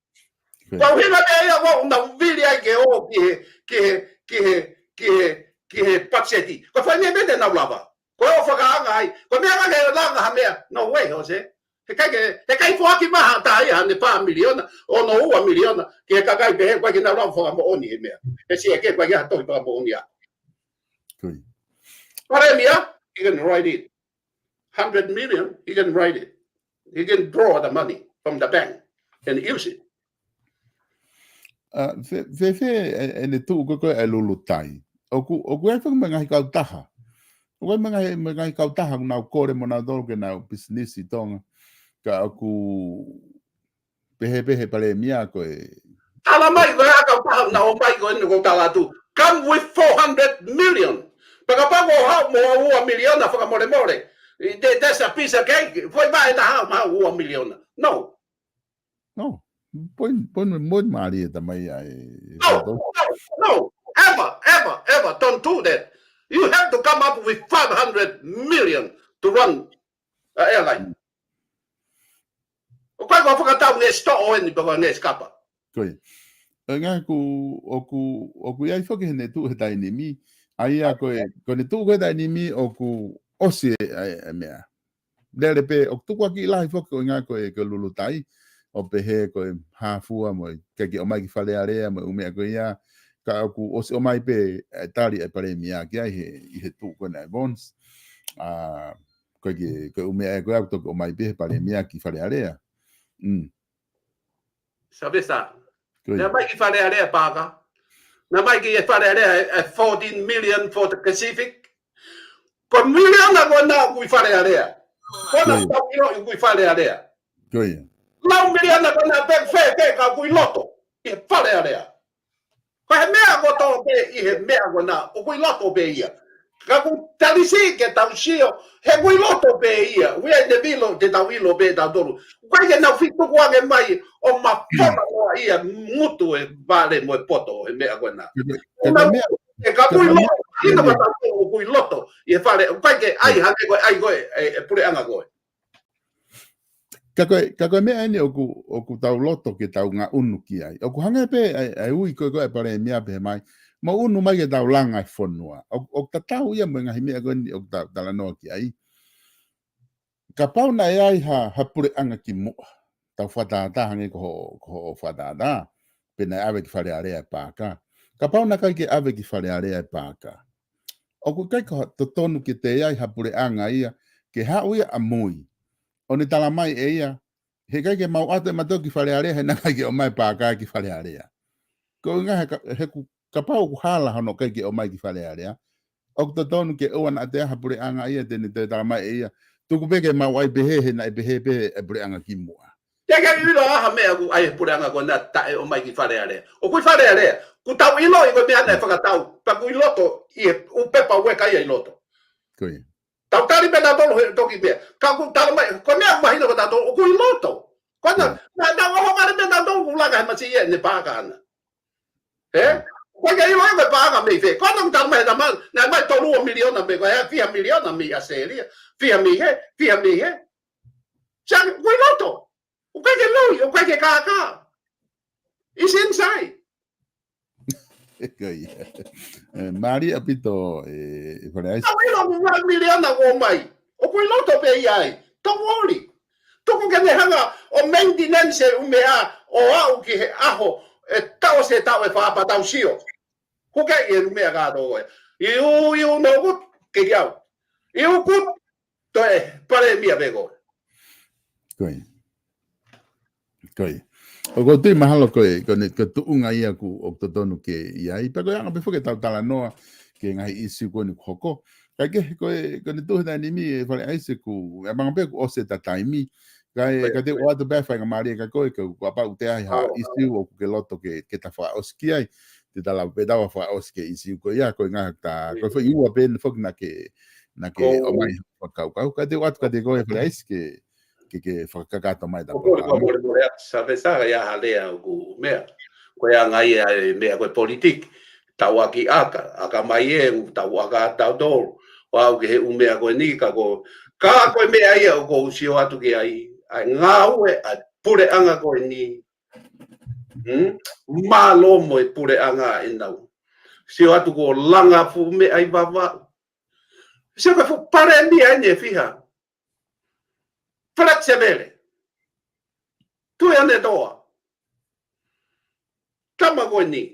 Ko au hina meʻa ia ʻoku nau vili ai ke ō ki he, ki he, ki he, ki he, ki he pakiseti. Ko e foʻi meʻa pē te nau lava. Ko e ō fakaanga ai. Ko e meʻa ʻikai ke langa ha meʻa. No way, Jose. He ʻikai ke, he ʻikai foaki mai ha taha ia haʻane fā miliona, ono ua miliona, ki he kakai pehē, ʻoku ʻikai ke nau lava fakamoʻoni he meʻa. He sia ke ʻoku ʻikai ke ha tohi fakamoʻoni ia. Palēmia, he can write it. Hundred million, he can write it. He can draw the money from the bank and use it. ʻA, fē, fē, fē, ʻe, ʻene tuʻu ko ē ko ē ʻa e Lulutai. ʻOku, ʻoku ʻi ai foki mo e ngaahi kautaha. ʻOku ʻi ai mo e ngaahi, mo e ngaahi kautaha ʻoku nau kole mo nautolu ke nau pisinisi ʻi Tonga. Ka ʻoku pehē pē he palēmia ko e. Tala mai, ko e ʻa e kautaha naʻe ʻomai ko eni ʻoku ou tala atu. Come with four hundred million. Pea kapau ʻoku haʻu mo e ua miliona fakamolemole. There, there's a piece of cake. Foʻi vaʻe ʻe taha mo e ua miliona. No. No. Point, point, point mālie ʻa e tala mai ʻa e. No, no, no. Ever, ever, ever. Don't do that. You have to come up with five hundred million to run a airline. ʻOku ʻikai ko e fakatau ngeʻesi toʻo eni pe ko e ngeʻesi kapa. Ko ia. ʻE ngaahi ʻoku, ʻoku, ʻoku ʻi ai foki heʻene tuʻu he taimi ni. ʻA ia ko e, ko ʻene tuʻu ko ē he taimi ni ʻoku ʻosi e, e, e meʻa. Lele pē, ʻoku tukuakiʻi lahi foki ko e ngaahi ko e, ko e Lulutai, ʻo pehē ko e hā fua mo e, ʻikai ke ʻomai ki Fale Alea mo e ʻū meʻa ko ia, ka ʻoku ʻosi ʻomai pē, e tali e palēmia ki ai he, ʻi he tuʻu ko ena ʻa e Vons. ʻA, ko e ki, ko e ʻū meʻa ko ia ʻoku toki ʻomai pē he palēmia ki Fale Alea. Mm. Savesa. Ko ia. Naʻe ʻomai ki Fale Alea Paaka. Naʻe ʻomai ki Fale Alea e, e fourteen million for the Pacific. Ko e miliona ko ena ʻoku ʻi Fale Alea. Ko ena ʻoku tau ʻilo ʻoku ʻi Fale Alea. Ko ia. Lau miliona ko ena pē fē, fē ka ʻoku ʻi loto ʻi Fale Alea. Ko e meʻa kotoa pē ʻi he meʻa ko ena, ʻoku ʻi loto pē ia. Ka ʻoku tali siʻi ke tau sio, he ʻoku ʻi loto pē ia. ʻOku ʻi ai e vilo, te tau ʻilo pē tautolu. ʻOku ʻikai ke nau fituku ange mai, ʻo mafola noa ia, ngutu e vale mo e poto, he meʻa ko ena. Ka ko e meʻa, e ka ʻoku ʻi loto, ʻi loto ka tau ʻoku ʻi loto, ʻi he Fale, ʻoku ʻikai ke ʻai hangē ko e, ʻai ko e, e, e puleʻanga ko ē. Ka ko e, ka ko e meʻa eni ʻoku, ʻoku tau loto ke tau ngaʻunu ki ai. ʻOku hangē pē ʻa e, ʻa e ui ko ē ko ē ʻa e palēmia pehē mai. Mou ʻunu mai ke tau langa e fonua. ʻOku, ʻoku tatau ia mo e ngaahi meʻa ko eni ʻoku tau talanoa ki ai. Kapau naʻe ʻi ai ha, ha puleʻanga kimuʻa. Tau fakatātā hangē ko hoʻo, ko hoʻo fakatātā. Pe naʻe ʻave ki Fale Alea ʻe Paaka. Kapau naʻe ʻikai ke ʻave ki Fale Alea ʻe Paaka. ʻOku ʻikai ko ha totonu ke toe ʻi ai ha puleʻanga ia, ke haʻu ia ʻamui. ʻO ne tala mai ʻe ia, he ʻikai ke mau ʻatu ʻe mautolu ki Fale Alea, he naʻe ʻikai ke ʻomai ʻe Paaka ki Fale Alea. Ko e ʻuhinga he ka-, he ʻoku kapau ʻoku hala hono ʻikai ke ʻomai ki Fale Alea. ʻOku totonu ke ʻoua naʻa toe ʻi ai ha puleʻanga ia te ne toe tala mai ʻe ia. Tuku pē ke mau ʻai pehē, he naʻe pehē pē ʻe he puleʻanga kimuʻa. Te ke ʻilo ʻa ha meʻa ʻoku ʻi ai he puleʻanga ko ena taʻe ʻomai ki Fale Alea. ʻOku ʻi Fale Alea, ʻoku tau ʻiloʻi ko e meʻa naʻe fakatau, pea ʻoku ʻi loto ʻi he ʻū pepa ueka ia ʻi loto. Ko ia. Tau tali pē tautolu he toki meʻa. Ka ʻoku tala mai, ko e meʻa mahino ko tautolu, ʻoku ʻi loto. Ko ena, naʻa, naʻa ʻohovale pē tautolu ʻoku langa he masiʻi ʻene Paaka ʻana. Ē? ʻOku ʻikai ke ʻilo ia ko e paʻanga mei fē. Ko ena ʻoku tala mai he tama, naʻe ʻomai tolu ua miliona mei, ko e fiha miliona mei ʻAositelēlia. Fiha mei hē, fiha mei hē. Sai, ʻoku ʻikai loto. ʻOku ʻikai ke loi, ʻoku ʻikai ke kākā. It's inside. Ko ia. Ē, mālie ʻaupito, ē, ʻe Fale ʻAisi. ʻOku ʻilo ʻoku ua miliona ʻoku ʻomai. ʻOku ʻikai loto pē ia ai. Don't worry. Tuku ke ne hanga ʻo maintenance e ʻū meʻa ʻo aʻu ki he ʻaho ʻe taʻu ʻe taʻu ʻe fā pea tau sio. Ko e ʻū meʻa kātoa ko ē. You, you know good, ke kiau. You good, toe palēmia pē koe. Ko ia. Ko ia. ʻOku ou tui mahalo ko e, ko ʻene, ko e tuʻunga ia ʻoku, ʻoku totonu ke ʻi ai. Pea ko e anga pē foki ʻetau talanoa ki he ngaahi ʻīsiu ko eni ʻoku hoko. Kae kehe ko e, ko ʻene tuʻu he taimi ni ʻe Fale ʻAisi ʻoku, ʻe manga pē kuo ʻosi ʻeta taimi. Kae, Ko ia, ka te ko ia. ʻoatu pē faingamālie kia koe, ka kuo pau te ai ha ʻīsiu ʻoku ke loto ke, ke ta fakaʻosi ki ai. Te ta lava pē ʻo fakaʻosi ki he ʻīsiu ko ia, ko e ngaahi ta, ko e foʻi ua pē foki naʻa ke, naʻa ke ʻomai fakakaukau. Ka te ʻoatu kiate koe Fale ʻAisi ke, ke, ke fakakakato mai ʻeta Ko e kole, ko e kole, kole atu, Savesa, ia ha lea ʻoku meʻa. Ko e anga ia e meʻa ko e politiki. Tau ʻaki ʻaka, ʻaka mai ē, tau ʻaka tautolu. ʻO aʻu ki he ʻū meʻa ko eni ka ko, ka ko e meʻa ia ʻoku ou sio atu ki ai, ʻa e ngāue ʻa e puleʻanga ko eni. Hmm? Mālō mo e puleʻanga ʻenau. Sio atu ko e langa fuʻu meʻa ʻi Vavaʻu. Sio ka fuʻu palēmia eni ʻe fiha. Flexible. Tuʻi ʻAnetuʻa. Tama ko eni.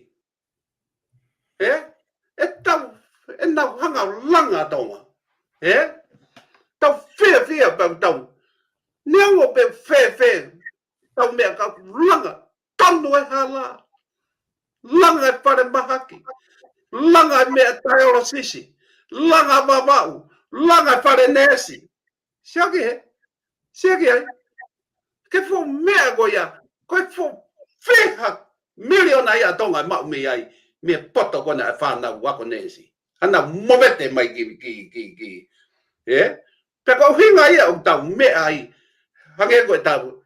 Ē? ʻE tau, ʻenau hanga langa Tonga. Ē? Tau fiefia pē tau. Neongo pe fēfē. Tau meʻa ka langa. Tanu e hala. Langa e fale mahaki. Langa e meʻa taiolosisi. Langa Vavaʻu. Langa e fale neesi. Sio ki hē. Sio ki ai. Ke fuʻu meʻa ko ia. Ko e fuʻu fiha miliona ia Tonga ʻe maʻu mei ai. Mei he poto ko ena e fānau ako neesi. ʻAna movete mai ki, ki, ki, ki. Ē? Pea ko e ʻuhinga ia ʻoku tau meʻa ai. Hangē ko e tau.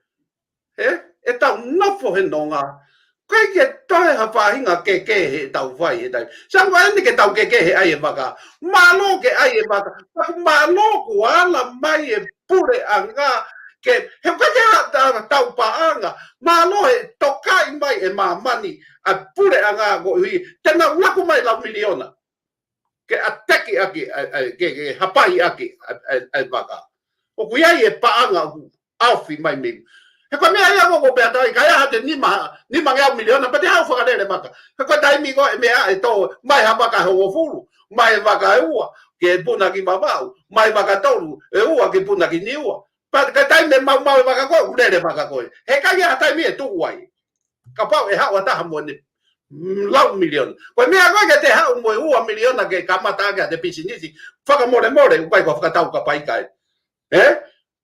Ē? ʻE tau nofo he nonga. ʻIkai ke toe ha faʻahinga kekehe ʻe tau fai he taimi. Sai ko eni ke tau kekehe ʻai e vaka. Mālō ke ʻai e vaka. Mālō kuo ala mai e puleʻanga. Ke, he ʻikai ke ha ta-, tau paʻanga. Mālō he tokaʻi mai e māmani ʻa e puleʻanga koeʻuhi. Te nau laku mai lau miliona. Ke ʻateki ʻaki, ʻa, ʻa, ke, ke hapai ʻaki, ʻa, ʻa, ʻa e vaka. ʻOku ʻi ai e paʻanga ʻoku ʻaofi mai mei. He ko e meʻa ia ʻoku pea tai, ka ʻi ai ha te nima, nima ngeau miliona, pea te haʻu fakalele vaka. He ko e taimi ko ē meʻa ʻe tō, mai ha vaka ʻe hongofulu, mai vaka ʻe ua, ke puna ki Vavaʻu, mai vaka tolu, ʻe ua ke puna ki Niua. Pea ko e taimi ʻe maumau e vaka ko ē, ʻoku lele vaka ko ē. He ʻikai ha taimi ʻe tuʻu ai. Kapau ʻe haʻu ha taha mo ʻene, mm, lau miliona. Ko e meʻa ko ē ke te haʻu mo e ua miliona ke kamata ʻaki ʻete pisinisi. Fakamolemole, ʻoku ʻikai ko e fakatau kapaika ē. Ē?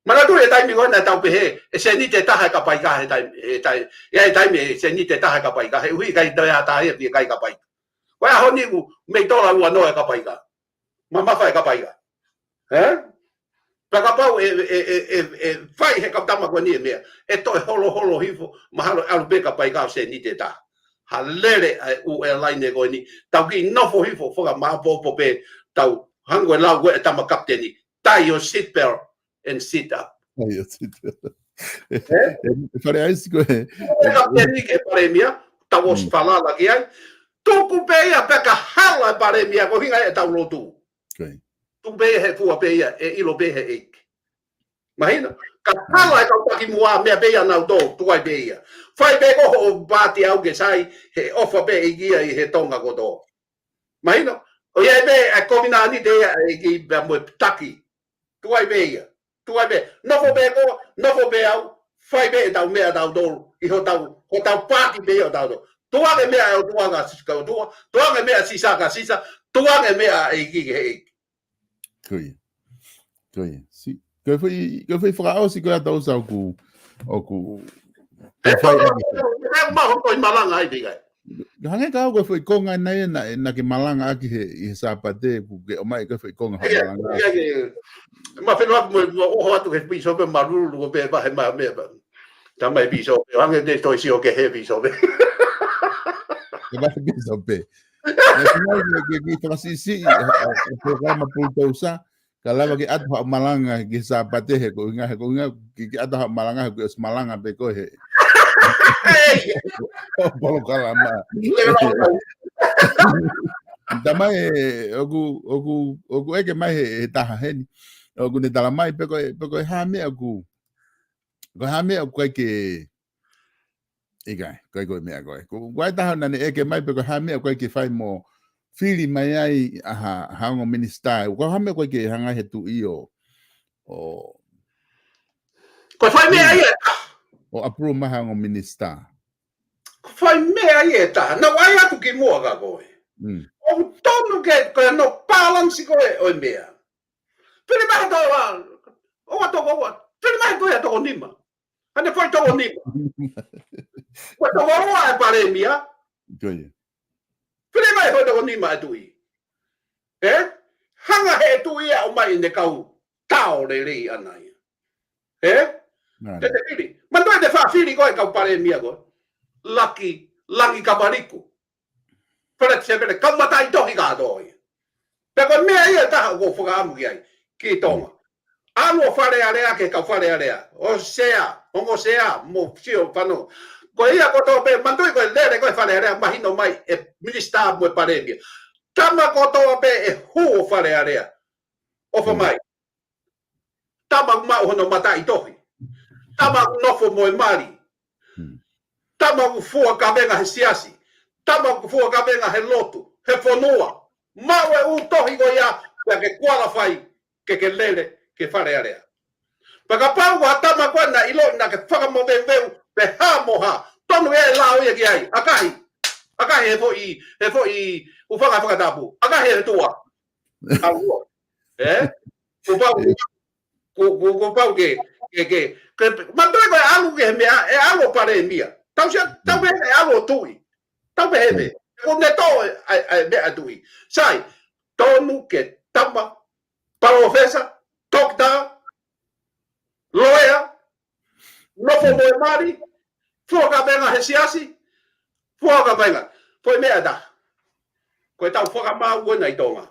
Manatuʻi e taimi ko ē naʻa tau pehē, ʻe seniti ʻe taha e kapaika he taimi, ʻe tai-, ʻi ai e taimi ʻe seniti ʻe taha e kapaika, he ʻuhi ʻikai toe ʻi ai ha taha ia ʻe fie kai kapaika. Ko e ʻaho ni ʻoku mei tola ua noa e kapaika. Mamafa e kapaika. Ē? Pea kapau ʻe, ʻe, ʻe, ʻe, ʻe fai he kau tama ko eni e meʻa. ʻE toe holoholo hifo, mahalo ʻe ʻalu pē kapaika ʻo seniti ʻe taha. Ha lele ʻa e ʻū airline ko eni. Tau kiʻi nofo hifo, fakamāʻopoʻopo pē, tau hangē ko e lau ko ē ʻa e tama kapiteni. Tie your seat belt and sit up. Tie your seat belt. Ē? ʻE, ʻe Fale ʻAisi ko ē. Ko e kapiteni ki he palēmia, tau ʻosi Mm. falala ki ai. Tuku pē ia pea ka hala e palēmia, ko e ʻuhinga ia ʻetau lotu. Ko ia. Tuku pē ia he fua pē ia, ʻe ʻilo pē he ʻEiki. Mahino, ka hala e kau taki muʻa, meʻa pē ia nautolu, tuku ai pē ia. Fai pē ko hoʻo paati ʻaʻau ke sai, he ʻofa pē ʻEiki ia ʻi he Tonga kotoa. Mahino, ʻoku ʻi ai pē ʻa e kovinānite ia ʻa e ʻEiki pea mo e taki. Tuku ai pē ia. Tuku ai pē. Nofo pē koe, nofo pē au. Fai pē ʻetau meʻa tautolu. ʻI hotau, hotau paati pē ia ʻo tautolu. Tuku ange meʻa ʻa e ʻOtua kia Sisa, kia ʻOtua. Tuku ange meʻa ʻa Sisa kia Sisa. Tuku ange meʻa ʻa e ʻEiki ki he ʻEiki. Ko ia. Ko ia. Si-, ko e foʻi, ko e foʻi fakaʻosi ko ia ʻa Tausa ʻoku, ʻoku, ʻoku fai ʻaki. Ē, ma hono ʻi malanga ai pē kai. Hangē ka ko e foʻi konga ena ia naʻa, naʻa ke malanga ʻaki he, ʻi he Sāpate, kuo ke ʻomai ko e foʻi konga hoʻo malanga. Ē, ē, ē. Ma feno atu mo, mo ʻoho atu ki he pīsope Malulu, ko pē vahe ma meʻa pē. Tamai pīsope, hangē te toe sio ki he pīsope. Ka vale pisa pē. Naʻe ʻikai ke, ke, ke fakasiʻisiʻi ʻa, ʻa, ʻa e polokalama Pulutousa, ka lava ke ʻatu haʻo malanga ki he Sāpate he ko e ʻuhinga, he ko e ʻuhinga ke, ke ʻatu haʻo malanga, he ko e ʻosi malanga pē koe he ʻo polokalama. Tamai ē, ʻoku, ʻoku, ʻoku ʻeke mai he, he taha heni. ʻOku ne tala mai pe ko e, pe ko e hā meʻa ʻoku, ko e hā meʻa ʻoku ʻikai ke, ʻikai, ʻikai ko e meʻa ko ē. Ko, ko e taha naʻa ne ʻeke mai pe ko e hā meʻa ʻoku ʻikai ke fai mo fili mai ai ʻa ha, ha ongo minisitā. Ko e hā meʻa ʻoku ʻikai ke hanga he tuʻi ʻo, ʻo Ko e fai meʻa ia ʻe taha. ʻO approve mai ha ongo minisitā. Ko e fai meʻa ia ʻe taha. Naʻa ku ʻai atu ki muʻa kia koe. Mm. ʻOku tonu ke, ko e no balance ko ē ʻo e meʻa. Fili mai ha toko ua, ʻo ua toko ua. Fili mai ko e toko nima. Hane fai toko nima. Ko e toko ua e palēmia. Ko ia. Fili mai ko e toko nima e tuʻi. Ē? Hanga he tuʻi ia ʻo ʻomai ʻene kau tao lelei ʻana ia. Ē? Nā. Te te fili. Manatuʻi te fā fili ko e kau palēmia ko ē. Laki, Langikavaliku. Feleti Sevele, kau mataʻitohi kātoa ia. Pea ko e meʻa ia ʻe taha ʻoku ou fakaʻamu ki ai, ki Tonga. ʻAlu ʻo Fale Alea ki he kau Fale Alea. ʻO sea, ongo sea, mo sio fano. Ko ia kotoa pē, manatuʻi ko e lele ko ē Fale Alea, mahino mai ʻe minisitā mo e palēmia. Tama kotoa pē ʻe hū ʻo Fale Alea. ʻOfa mai. Tama ʻoku maʻu hono mataʻitohi. Tama ʻoku nofo mo e mali. Hmm. Tama ʻoku fua kavenga he siasi. Tama ʻoku fua kavenga he lotu, he fonua. Maʻu e ʻū tohi ko ia, pea ke qualify ke ke lele ki Fale Alea. Pea kapau ko ha tama ko ē naʻe ʻiloʻi naʻa ke fakamoveuveu, pe hā mo hā. Tonu ʻe lao ia ki ai. ʻAkahi. ʻAkahi he foʻi, he foʻi, ʻū fanga fakatapu. ʻAkahi he tuʻa. ʻAua. Ē? Kuo pau, kuo, kuo, kuo pau ke, ke, ke, ke, manatuʻi ko e ʻalu ki he meʻa, ʻe ʻalu ʻo palēmia. Tau sia, tau pehē ʻe ʻalu ʻo tuʻi. Tau pehē pē. Ko ne tō, ʻa e, ʻa e meʻa tuʻi. Sai, tonu ke tama, palōfesa, toketā, loea, nofo mo e mali, fua kavenga he siasi, fua kavenga. Ko e meʻa ʻe taha. Ko e tau fakamaau ko ena ʻi Tonga.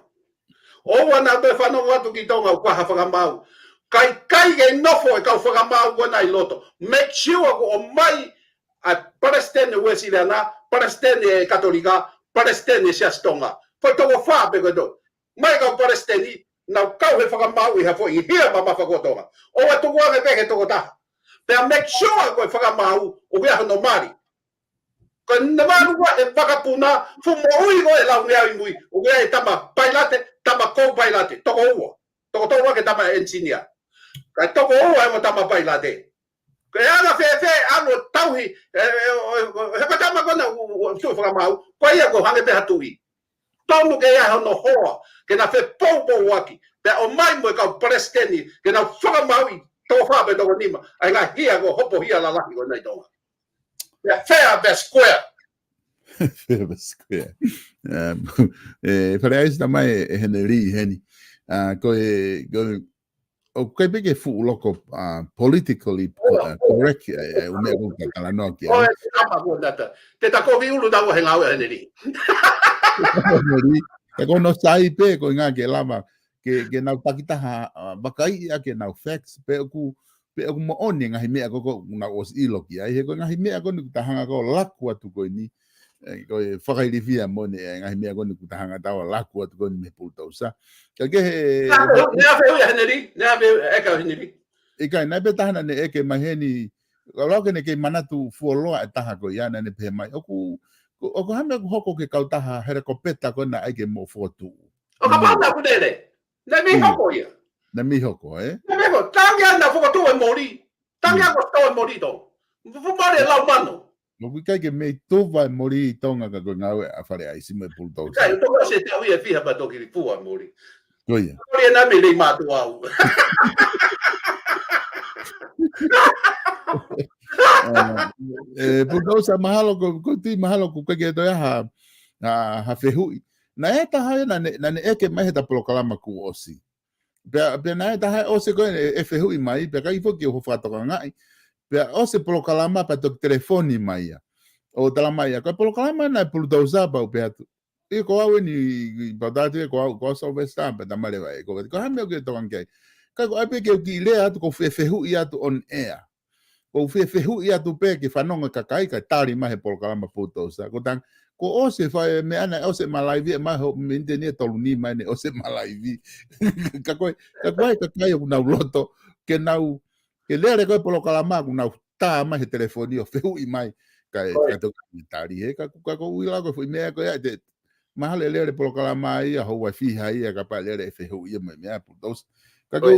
ʻOua naʻa toe fanongo atu ki Tonga ʻoku ʻikai ha fakamaau. Kae ʻikai ke nofo e kau fakamaau ko ena ʻi loto. Make sure kuo ʻomai ʻa e palesiteni Uēsiliana, palesiteni e Katolika, palesiteni e Siasi Tonga. Foʻi toko fā pē ko ē tō. Mai kau palesiteni, nau kau he fakamaau ʻi ha foʻi hia mamafa ko Tonga. ʻOua tukuange pē ke toko taha. Pea make sure ko e fakamaau, ʻoku ʻi ai hono mali. Ko e namalu ua he vakapuna, fuʻu moʻui ko e lau ngeau ʻi mui, ʻoku ʻi ai tama pailate, tama co-pilot, toko ua. Toko tolu ake tama engineer. Kae toko ua e mo tama pailate. Ko e anga fēfē ʻalu ʻo tauhi, ē, ē, ē, ē, he ko e tama ko ena ʻoku, ʻoku, ʻoku tuʻi fakamaau, ko ia ko e hangē pē ha tuʻi. Tonu ke ʻi ai hono hoa, ke na fepoupouaki, pea ʻomai mo e kau palesiteni, ke na fakamaauʻi, toko fā pe toko nima, ʻa e ngaahi hia ko e hopo hia lalahi ko ena ʻi Tonga. Pea fair, pea square. Fair, pea square. Um, ē, Fale ʻAisi, tamai ē, ʻe Henelī heni. ʻA, ko e, ko e, ʻoku ʻikai pē ke fuʻu loko, ʻa, politically, ʻa, correct, ē, ē, ʻū meʻa ʻoku ta talanoa ki ai. ʻOe, tama ko nata. Te ta kovi ulu tau he ngāue ʻa Henelī. Henelī, ē ko hono sai pē, ko e ʻuhinga ke lava, ke, ke nau takitaha, ʻa, vakaiʻi ʻaki ʻenau facts, pe ʻoku, pe ʻoku moʻoni e ngaahi meʻa ko ē ʻoku nau ʻosi ʻilo ki ai, he ko e ngaahi meʻa ko eni ʻoku ta hanga ko ē ʻo laku atu ko eni, ē, ko e fakailifia moʻoni e ngaahi meʻa ko eni ʻoku ta hanga ʻo laku atu ko eni mei he Pulutousa. Ka ke he, neʻe ʻave ʻo ia Henelī, neʻe ʻave ʻo ia ʻe Henelī. ʻIkai, naʻe pē taha naʻa ne ʻeke mai heni, ʻo lau ke ne kei manatu fuoloa e taha ko ia naʻa ne pehē mai. ʻOku, ʻoku hā meʻa ʻoku hoko ki he kautaha helikopeta ko ena ʻai ke mo fokotuʻu. ʻO kapau naʻa ku lele. Naʻe mei hoko ia. Naʻe mei hoko, ē? Naʻe mei hoko. Tangi ana fokotuʻu e moli. Tangi ana fokotuʻu e moli tō. Fuʻu mali e lau mano. ʻOku ʻikai ke mei tuva e moli ʻi Tonga ka ko e ngāue ʻa Fale ʻAisi mo e Pulutousa. ʻIkai, ʻoku tau ʻosi e tau ia fiha pa toki li fua moli. Ko ia. Moli ena mei lei mātuʻa au. Ē, Pulutousa mahalo ko, ko e tui mahalo ko ke ke toe ha, ha, ha fehuʻi. Naʻe taha ia naʻa ne, naʻa ne ʻeke mai he ta polokalama kuo ʻosi. Pea, pea naʻe taha ʻosi ko ē ʻe, ʻe fehuʻi mai, pea ʻikai foki ʻo fakatokangaʻi. Pea ʻosi e polokalama pea toki telefoni mai ia. ʻo talamai ia, ko e polokalama naʻe Pulutousa pau pē atu. ʻIo ko au eni, i pau atu ia ko au, ko au Sylvester pē tamale vai, ko, ko hame o ke tokanga ki ai. Ka ko ai pē ke u kiʻi lea atu, ko u fefehuʻi atu on air. Ko u fefehuʻi atu pē ke fanongo e kakai, kae tali mai he polokalama Pulutousa. Ko tang, ko ʻosi e fai meʻa naʻe ʻosi ʻema laivi, ʻema ho, miniti eni ʻe tolu nima eni ʻosi ʻema laivi. Ka ko e, ka ko e, kakai ʻoku nau loto, ke nau, ke lele ko e polokalama, ʻoku nau tā mai he telefoni ʻo fehuʻi mai, kae, kae toki tali he, ka, ka ko u ʻilo ko e foʻi meʻa ko ia, te, mahalo ʻe lele polokalama ia, houa ʻe fiha ia, kapau ʻe lele e fehuʻi ia mo e meʻa Pulutousa. Ka ko,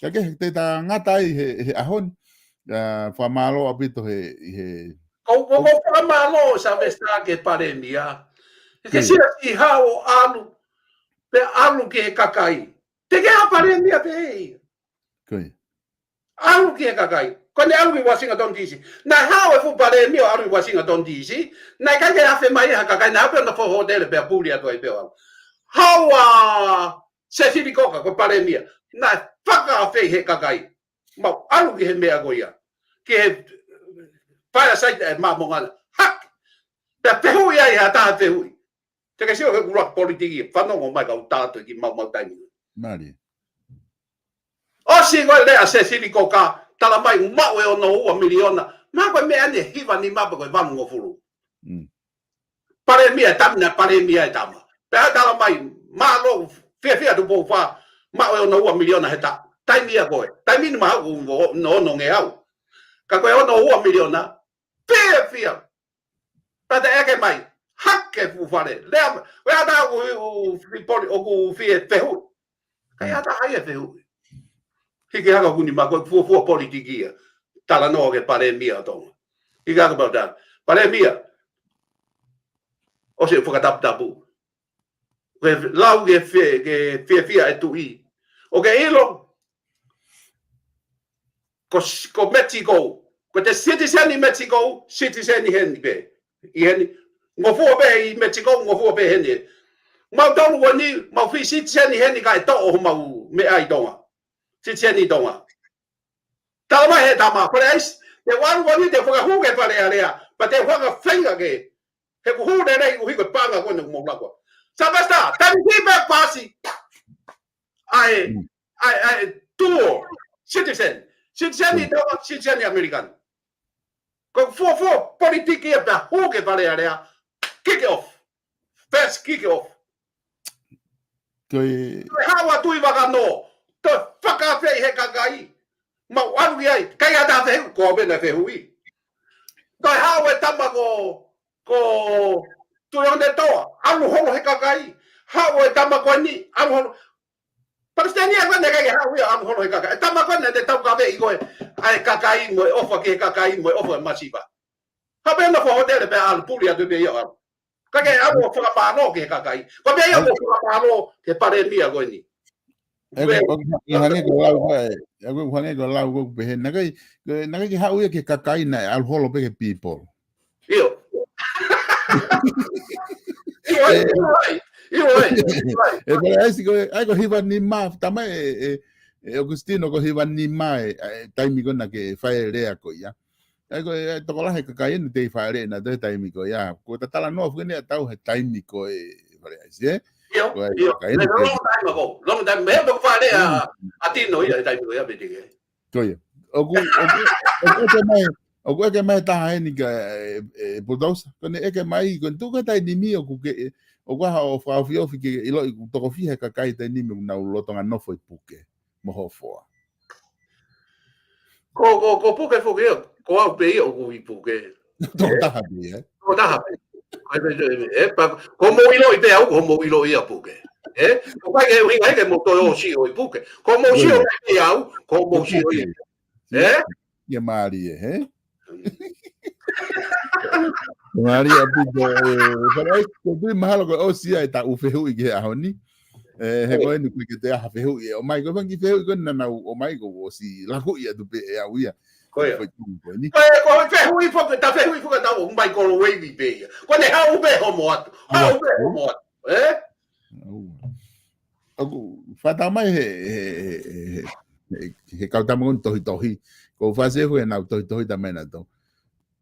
ka ke, te ta ngata ai he, he ʻaho ni, ʻa, fakamālō ʻaupito he, he Ko, ko, ko fakamālō Sylvester ki he palēmia. Ke sila si hao ʻalu, pe ʻalu ki he kakai. Te ke ha palēmia pē ia. Ko ia. ʻAlu ki he kakai. Ko ʻene ʻalu ki Washington D C. Naʻe hao e fuʻu palēmia ʻo ʻalu ki Washington D C. Naʻe ʻikai ke afe mai ha kakai, naʻe hao pē ʻo nofo hōtele pea puli atu ai pē ʻo ʻalu. Hao ʻa Sēsili Koka ko e palēmia. Naʻe fakaafeʻi he kakai. Mau ʻalu ki he meʻa ko ia. Ki he fireside ʻa e Māmonga na. Hake. Pea fehuʻi ai ha taha fehuʻi. Te ke sio he kula politiki, fanongo mai ka u tātoi ki maumau taimi. Mālie. ʻOsi ko e lea Sēsili Koka, talamai ʻoku maʻu e ono ua miliona. Mahalo ko e meʻa eni ʻe hiva nima pe ko e valungofulu. Mm. Palēmia e tama, naʻe palēmia e tama. Pea talamai, mālō, fiefia Tupou Fā, maʻu e ono ua miliona he taʻu. Taimi ia ko ē. Taimi ni mahalo ʻoku ono, ono ngeau. Ka ko e ono ua miliona, fiefia. Pea te ʻeke mai, hake fuʻu fale. Lea, ʻoku ʻi ai ha taha ʻoku, ʻoku fie poli-, ʻoku fie fehuʻi. ʻIkai ha taha ia ʻe fehuʻi. Hiki hake hoku nima ko e fuofua politiki ia. Talanoa ki he palēmia ʻo Tonga. Hiki hake pau tā. Palēmia. ʻOsi e fakataputapu. Ke lau ke fie-, ke fiefia e tuʻi. ʻOku ke ʻilo, ko s-, ko Mexico, ko e citizen ʻi Mexico, citizen ʻi heni pē. ʻI heni, ngofua pē ʻi Mexico, ngofua pē heni. Mau tonu ko eni, mau fie citizen ʻi heni kae toʻo homau meʻa ʻi Tonga. Citizen ʻi Tonga. Talamai he tama, Fale ʻAisi, te u ʻalu ko eni te u fakahū ki Fale Alea, pea te u fakafeinga ke, he ʻoku hū lelei ʻuhi ko e paʻanga ko eni ʻoku mou laka. Sylvester, taimi ki pē pasi. ʻA e, mm, ʻa e, ʻa e, dual citizen. Citizen ʻi, mm, Tonga, citizen ʻi American. Ko e fuofua politiki ia pea hū ki Fale Alea, kick it off. First kick it off. Ko e, ko e haʻu ʻa Tuʻivakanō, toe fakaafeʻi he kakai. Mau ʻalu ki ai, ʻikai ha taha fehuʻi, ko au pē naʻe fehuʻi. Toe haʻu e tama ko, ko Tuʻiʻonetoa, ʻalu holo he kakai. Haʻu e tama ko eni, ʻalu holo. Palesiteni ia ko ē naʻe ʻikai ke haʻu ia ʻalu holo he kakai. E tama ko ē naʻe taukaveʻi ko ē ʻa e kakai mo e ʻofa ki he kakai mo e ʻofa masiva. Haʻu pē ʻo nofo hōtele pea ʻalu puli atu pē ia ʻo ʻalu. Ka ke ʻalu ʻo fakamālō ki he kakai. Ko e meʻa ia ʻoku fakamālō ki he palēmia ko eni. ʻE, ʻoku, ʻoku hangē ko e lau ko ē, ʻoku hangē ko e lau ko ē pehē. Naʻe ʻikai, naʻe ʻikai ke haʻu ia ki he kakai naʻe ʻalu holo pē ki he people. ʻIo. ʻIo, ʻio, ʻio, ʻio, ʻio. ʻE, Fale ʻAisi ko e, ʻai ko e hiva nima, tama ē, ʻe, ʻe Augustino ko e hiva nima ē, ʻa e taimi ko ē naʻa ke fai e lea ko ia. ʻAi ko e, ʻe, tokolahi e kakai eni te i fale na te taimi ko ia. Ko ta talanoa foki eni ʻa tau he taimi ko ē Fale ʻAisi, ē? ʻIo, ko e, ʻio. Kakai eni, long time ago. Long time. Meʻa pē ko e fale ʻa, mm, ʻa Tino ia he taimi ko ia pē tike. Ko ia. ʻOku, ʻoku, ʻoku ʻeke mai, ʻoku ʻeke mai taha eni ka, ʻe, ʻe, Pulutousa. Ko ʻene ʻeke mai, ko ʻene tuku he taimi ni ʻoku ke, ʻe, ʻoku ʻaha ʻo fakaofiofi ke ʻiloʻi ʻoku toko fiha e kakai taimi ni ʻoku nau lolotonga nofo ʻi Puke mo Hofoa. Ko, ko, ko Puke foki ia, ko au pē ia ʻoku ʻi Puke. Tokotaha pē ia, ē? Tokotaha pē. ʻAi, pē, pē, pē, ē, pa, ko hoʻomou ʻiloʻi pē au, ko hoʻomou ʻiloʻi ʻa Puke. Ē? ʻOku ʻikai ke ʻuhinga ia ke mou toe ʻosi ʻo ʻi Puke. Ko hoʻomou sio pē au, ko hoʻomou sio ia. Ē? Ia mālie, ē? Mālie ʻaupito, ē, Fale ʻAisi, ko e tui mahalo ko e ʻosi ia e taʻu fehuʻi ki he ʻaho ni. Ē, he ko eni ʻoku ʻikai ke toe ʻi ai ha fehuʻi ʻe ʻomai, ko e fanga kiʻi fehuʻi ko ē naʻa nau ʻomai kuo ʻosi lakuʻi atu pē ʻe au ia. Ko ia. Ko e tui ko eni. Ko e, ko e fehuʻi foki, ta fehuʻi foki ʻa tau ʻoku microwave pē ia. Ko ʻene haʻu pē homo atu. Haʻu pē homo atu. Ē? ʻOku, ʻoku fata mai he, he, he, he, he, he kau tama ko eni tohitohi. Ko Fasi ē foki ʻenau tohitohi tama ena to.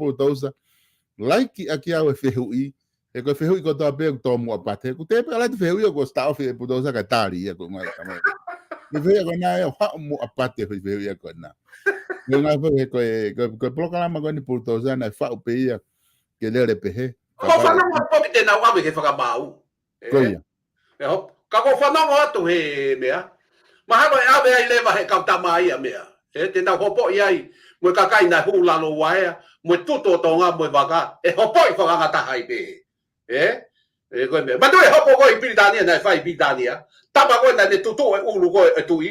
pulutousa. Laiki ʻaki au e fehuʻi, he ko e fehuʻi kotoa pē ʻoku tōmuʻa pate. Kuo teʻeki pē ʻalu atu fehuʻi ʻoku ʻosi taʻofi e pulutousa kae tali ia ko e ngaahi kamera. Ko e fehuʻi ko ena ʻe haʻu muʻa pate e fehuʻi ko ena. Ko e ngaahi fehuʻi ko e, ko e, ko e polokalama ko eni pulutousa naʻe faʻu pē ia ke lele pehē. Ko e fanongo atu ki te nau ʻave ke fakamaau. Ko ia. ʻE hopo. Ka ko e fanongo atu he meʻa. Mahalo ʻe ʻave ai leva he kau tama ia meʻa. ʻE, te nau hopoʻi ai. Mo e kakai naʻe hū lalo uaea. Mo e tutu ʻo Tonga mo e vaka. ʻE hopoʻi fakangataha ai pē. ʻE? ʻE, ko e meʻa. Manatuʻi e hopo ko ē ʻi Pilitānia, naʻe fai ʻi Pilitānia. Tama ko ē naʻa ne tutu e ʻulu ko ē e tuʻi.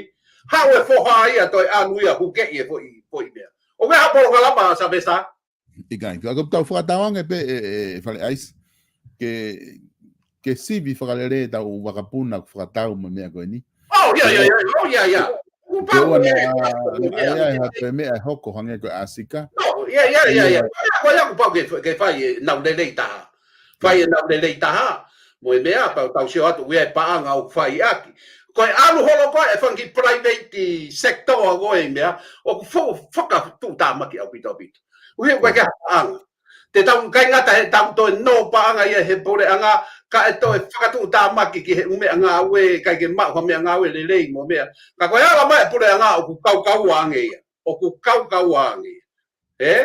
Haʻu e foha ia toe ʻalu ia hukeʻi e foʻi, foʻi meʻa. ʻOku ʻi ai ha polokalama Savesa? ʻIkai, ka ko ʻetau fakatauange pē ʻe, ʻe, ʻe Fale ʻAisi. Ke, ke sivi fakalelei ʻetau vakapuna ʻoku fakatau mo e meʻa ko eni. Oh, ia, ia, ia, oh, ia, ia. Kuo pau ke ua na, ia, ia, ia, ia, ia, ia, ha toe meʻa ʻe hoko hangē ko e ʻAsika. Oh, ia, ia, ia, ia. Ia. Ko ia, ko ia kuo pau ke, ke fai ʻenau lelei taha. Fai ʻenau lelei taha. Mo e meʻa, tau, tau sio atu, ʻoku ʻi ai e paʻanga ʻoku fai ʻaki. Ko e ʻalu holo ko ē e fanga kiʻi private sector ko ē meʻa, ʻoku fo-, fakatuʻutāmaki ʻaupito ʻaupito. ʻOku ʻikai ke ʻi ai ha paʻanga. Te tau ʻikai ngata he tau toe nō paʻanga ia he puleʻanga, kae toe fakatuʻutāmaki ki he ʻū meʻangāue, ʻikai ke maʻu ha meʻangāue lelei mo e meʻa. Ka ko e ala mai e puleʻanga ʻoku kaukaua ange ia. ʻOku kaukaua ange ia. ʻE?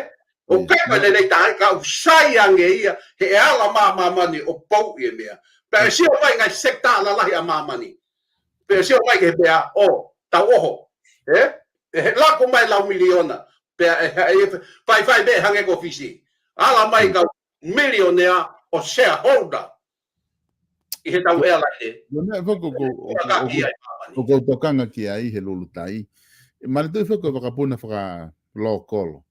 ʻOku ʻikai ko e lelei taha, ka ʻoku sai ange ia, he ʻe ala mai ʻa māmani ʻo pouʻi e meʻa. Pea ʻe sio mai ngaahi sekitā lalahi ʻa māmani. Pea ʻe sio mai ki he meʻa, ʻo, tau ʻoho. ʻE? ʻE he laku mai lau miliona. Pea ʻe, ʻe, ʻe, faifai pē hangē ko Fisi. Ala mai kau milionea ʻo shareholder ʻi he tau ʻea laite. Ko e meʻa foki ko, ko, ko, ko, ko, ko tokanga ki ai he Lulutai. Manatuʻi foki ko e vakapuna fakalokolo.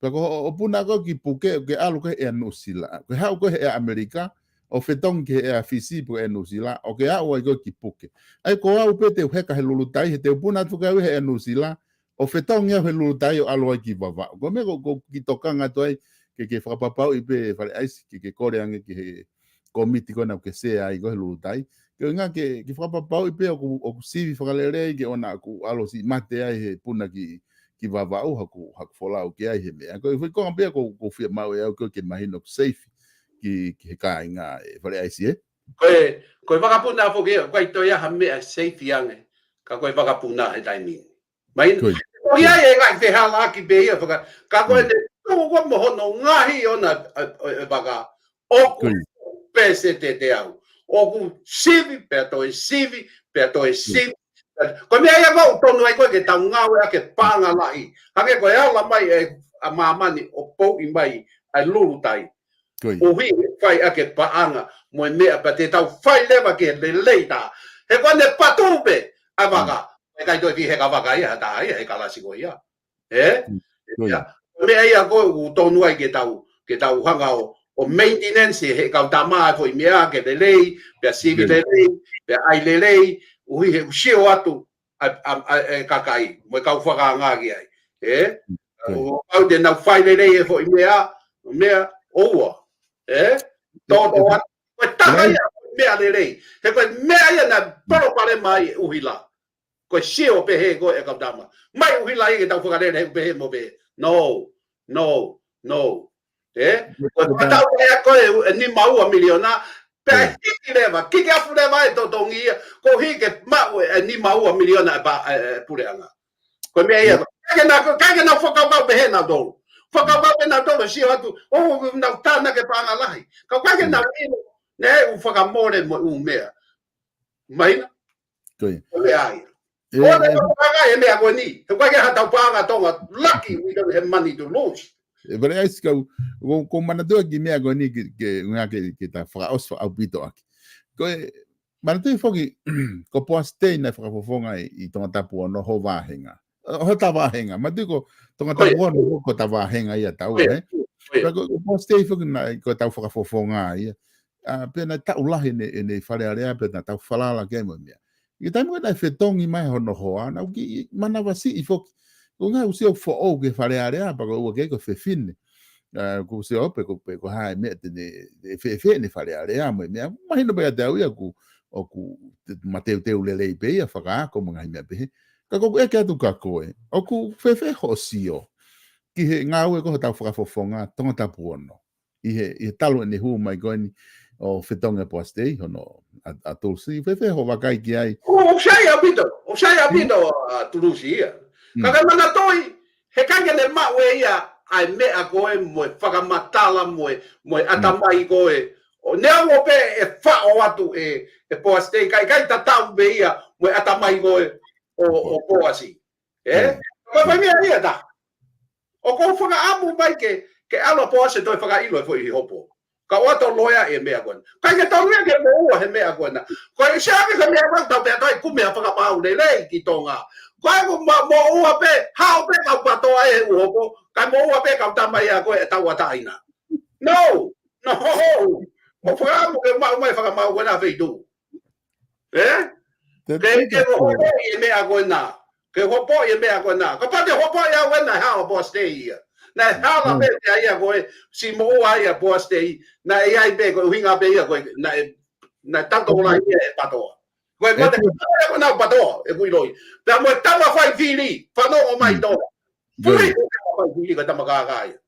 Pea ko hoʻo puna ko ē ki Puke, ke ʻalu ko ē he ʻea Nuʻusila. Ke haʻu ko ē he ʻea ʻAmelika, ʻo fetongi ki he ʻea Fisi, pe ko e ʻea Nuʻusila, ʻo ke aʻu ai ko ē ki Puke. ʻAi ko au pē te u heka he Lulutai, he te u puna atu ko au he ʻea Nuʻusila, ʻo fetongi au he Lulutai ʻo ʻalu ai ki Vavaʻu. Ko e meʻa ko, ko e kiʻi tokanga atu ai, ke, ke fakapapauʻi pē Fale ʻAisi, ke, ke kole ange ki he komiti ko ena ʻoku ke sea ai ko ē he Lulutai. Ke ʻuhinga ke, ke fakapapauʻi pē ʻoku, ʻoku sivi fakalelei ke ʻoua naʻa ʻalu ʻo siʻi mate ai he puna ki, ki Vavaʻu haku, haku folau ki ai he meʻa. Ko e foʻi konga pē ʻoku, ʻoku ou fiemaʻu ʻe au ko ē ke mahino ʻoku safe ki, ki he kāinga ʻe Fale ʻAisi ē. Ko e, ko e vakapuna foki ē, ʻoku ʻikai toe ʻi ai ha meʻa safe ange, ka ko e vakapuna he taimi ni. Mai, ko ia. ʻOku ʻi ai e ngaahi fehālaaki pē ia, faka-, ka ko ʻene tuʻu ko ē mo hono ngaohi ʻona, ʻa, ʻa, ʻa e vaka, ʻoku pese te te au. ʻOku sivi, pea toe sivi, pea toe sivi. Ko e meʻa ia ʻoku tonu ai ko ē ke tau ngāueʻaki e paʻanga lahi. Hangē ko e ala mai ʻe, ʻa māmani ʻo pouʻi mai ʻa e Lulutai. Ko ia. ʻUhi, fai ʻaki e paʻanga, mo e meʻa pea te tau fai leva ki he lelei taha. He ko ʻene patu pē, ʻa e vaka. ʻIkai toe fiheka vaka ia, ha taha ia, he kalasi ko ia. ʻE? Ko ia. Ia. Meʻa ia ko ē ʻoku tonu ai ke tau, ke tau hanga ʻo, ʻo maintenance he kau tama e foʻi meʻa ke lelei, pea sivi lelei, pea ʻai lelei, ʻuhi he ʻoku sio atu, ʻa, ʻa, ʻa, e kakai, mo e kau fakaanga ki ai. ʻE? Ko ia. ʻO, ʻo te nau fai lelei e foʻi meʻa, meʻa, ʻoua. ʻE? Tō, tō atu. Ko e taha ia, meʻa lelei. He ko e meʻa ia naʻe palopalema ai ʻUhila. Ko e sio pehē ko ē e kau tama. Mai ʻUhila ia ke tau fakalele he pehē mo pehē. No, no, no. ʻE? Ko e fakatau ia ko ē e nima ua miliona, pea hiki leva, kiki afu leva e totongi ia, koeʻuhi ke maʻu e nima ua miliona e pa-, e, e puleʻanga. Ko e meʻa ia, ʻikai ke na, ʻikai ke na fakakaukau pehē nautolu. Fakakaukau pē nautolu sio atu, ʻo nau tānaki e paʻanga lahi. Ka ʻikai ke na ʻilo, ne u fakamole mo e ʻū meʻa. Mahino? Ko ia. Ko e meʻa ia. ʻE, ʻo ne ʻe, fakakaukau e meʻa ko eni. He ʻikai ke ha tau paʻanga Tonga, lucky we don't have money to lose. ʻE, Fale ʻAisi kau, ko, ko manatuʻi e kiʻi meʻa ko eni ke, ke, ngā ke, ke ta fakaʻosi fakaʻaupito ʻaki. Ko e, manatuʻi foki, ko Poasi Tei naʻe fakafofonga ʻi, ʻi Tongatapu ono ho vāhenga. Ho ta vāhenga. Manatuʻi ko Tongatapu ono ko, ko ta vāhenga ia tau, ʻe? Ko ia. Pea ko, ko Poasi Tei foki naʻe, ko e tau fakafofonga ia. ʻA, pea naʻe taʻu lahi ʻene, ʻene Fale Alea, pea naʻa tau falala ki ai mo e meʻa. ʻI he taimi ko ē naʻe fetongi mai hono hoa, naʻá ku kiʻi manavasiʻi foki. Ko e ngaahi ʻū sio foʻou ki he Fale Alea, pea ko e ʻuhinga ko e fefine. ʻA, ʻoku ou sio pe ko, pe ko e hā e meʻa te ne, te fēfē ʻene Fale Alea mo e meʻa. Mahino pē kiate au ia ʻoku, ʻoku te, mateuteu lelei pē ia fakaako mo e ngaahi meʻa pehē. Ka ko ʻeku ʻeke atu kia koe, ʻoku fēfē hoʻo sio ki he ngāue ko ē hotau fakafofonga Tongatapu ono ʻi he, ʻi he talu ʻene hū mai ko eni ʻo fetongi ʻa Poasi Tei, hono ʻa, ʻa Tulisi, fēfē hoʻo vakai ki ai? ʻOku sai ʻaupito, ʻoku sai ʻaupito ʻa Tulisi ia. Mm. Ka ke manatuʻi, heʻikai ke ne maʻu ʻe ia ʻa e meʻa ko ē mo e fakamatala mo e, mo e ʻatamai ko ē. ʻO neongo pē ʻe faʻo atu ʻe, ʻe Poasi Tei, ka ʻikai tatau pē ia mo e ʻatamai ko ē ʻo, ʻo Poasi. Ē? Mm. Ka ko e meʻa ia ta. ʻOku ou fakaʻamu mai ke, ke ʻalu ʻa Poasi ʻo toe fakaʻilo e foʻi hopo. Ka ʻoua te u loea e meʻa ko ena. ʻIkai ke tonu ia ke moʻua he meʻa ko ena. Ko e ʻai ke ko e meʻa ko ena tau pea toe kumi ha fakamaau lelei ki Tonga. Ko e ʻai mo, moʻua pē, hao pē kau PATOA he ʻū hopo, kae moʻua pē kau tama ia ko ē tauʻatāina. No! No! ʻOku ou fakaʻamu ke maʻu mai fakamaau ko ena feituʻu. Ē? Te, ke, te, ke te, hopoʻi e meʻa ko ena. Ke hopoʻi e meʻa ko ena. Kapau te hopoʻi au ena, hao Poasi Tei ia. Naʻe hala Mm. pē ia ko e, siʻi moʻua ia Poasi Tei. Naʻe ʻi ai pē ko e ʻuhinga pē ia ko e, naʻe, naʻe tato ola ia e PATOA. Ko e Ē, mate te, ko e ko ena PATOA, ʻeku ʻiloʻi. Pea mo e tama fai fili, fanongo mai Mm. Tonga. Good. Fili, ko e tama fai fili, ko e tama kākā ia.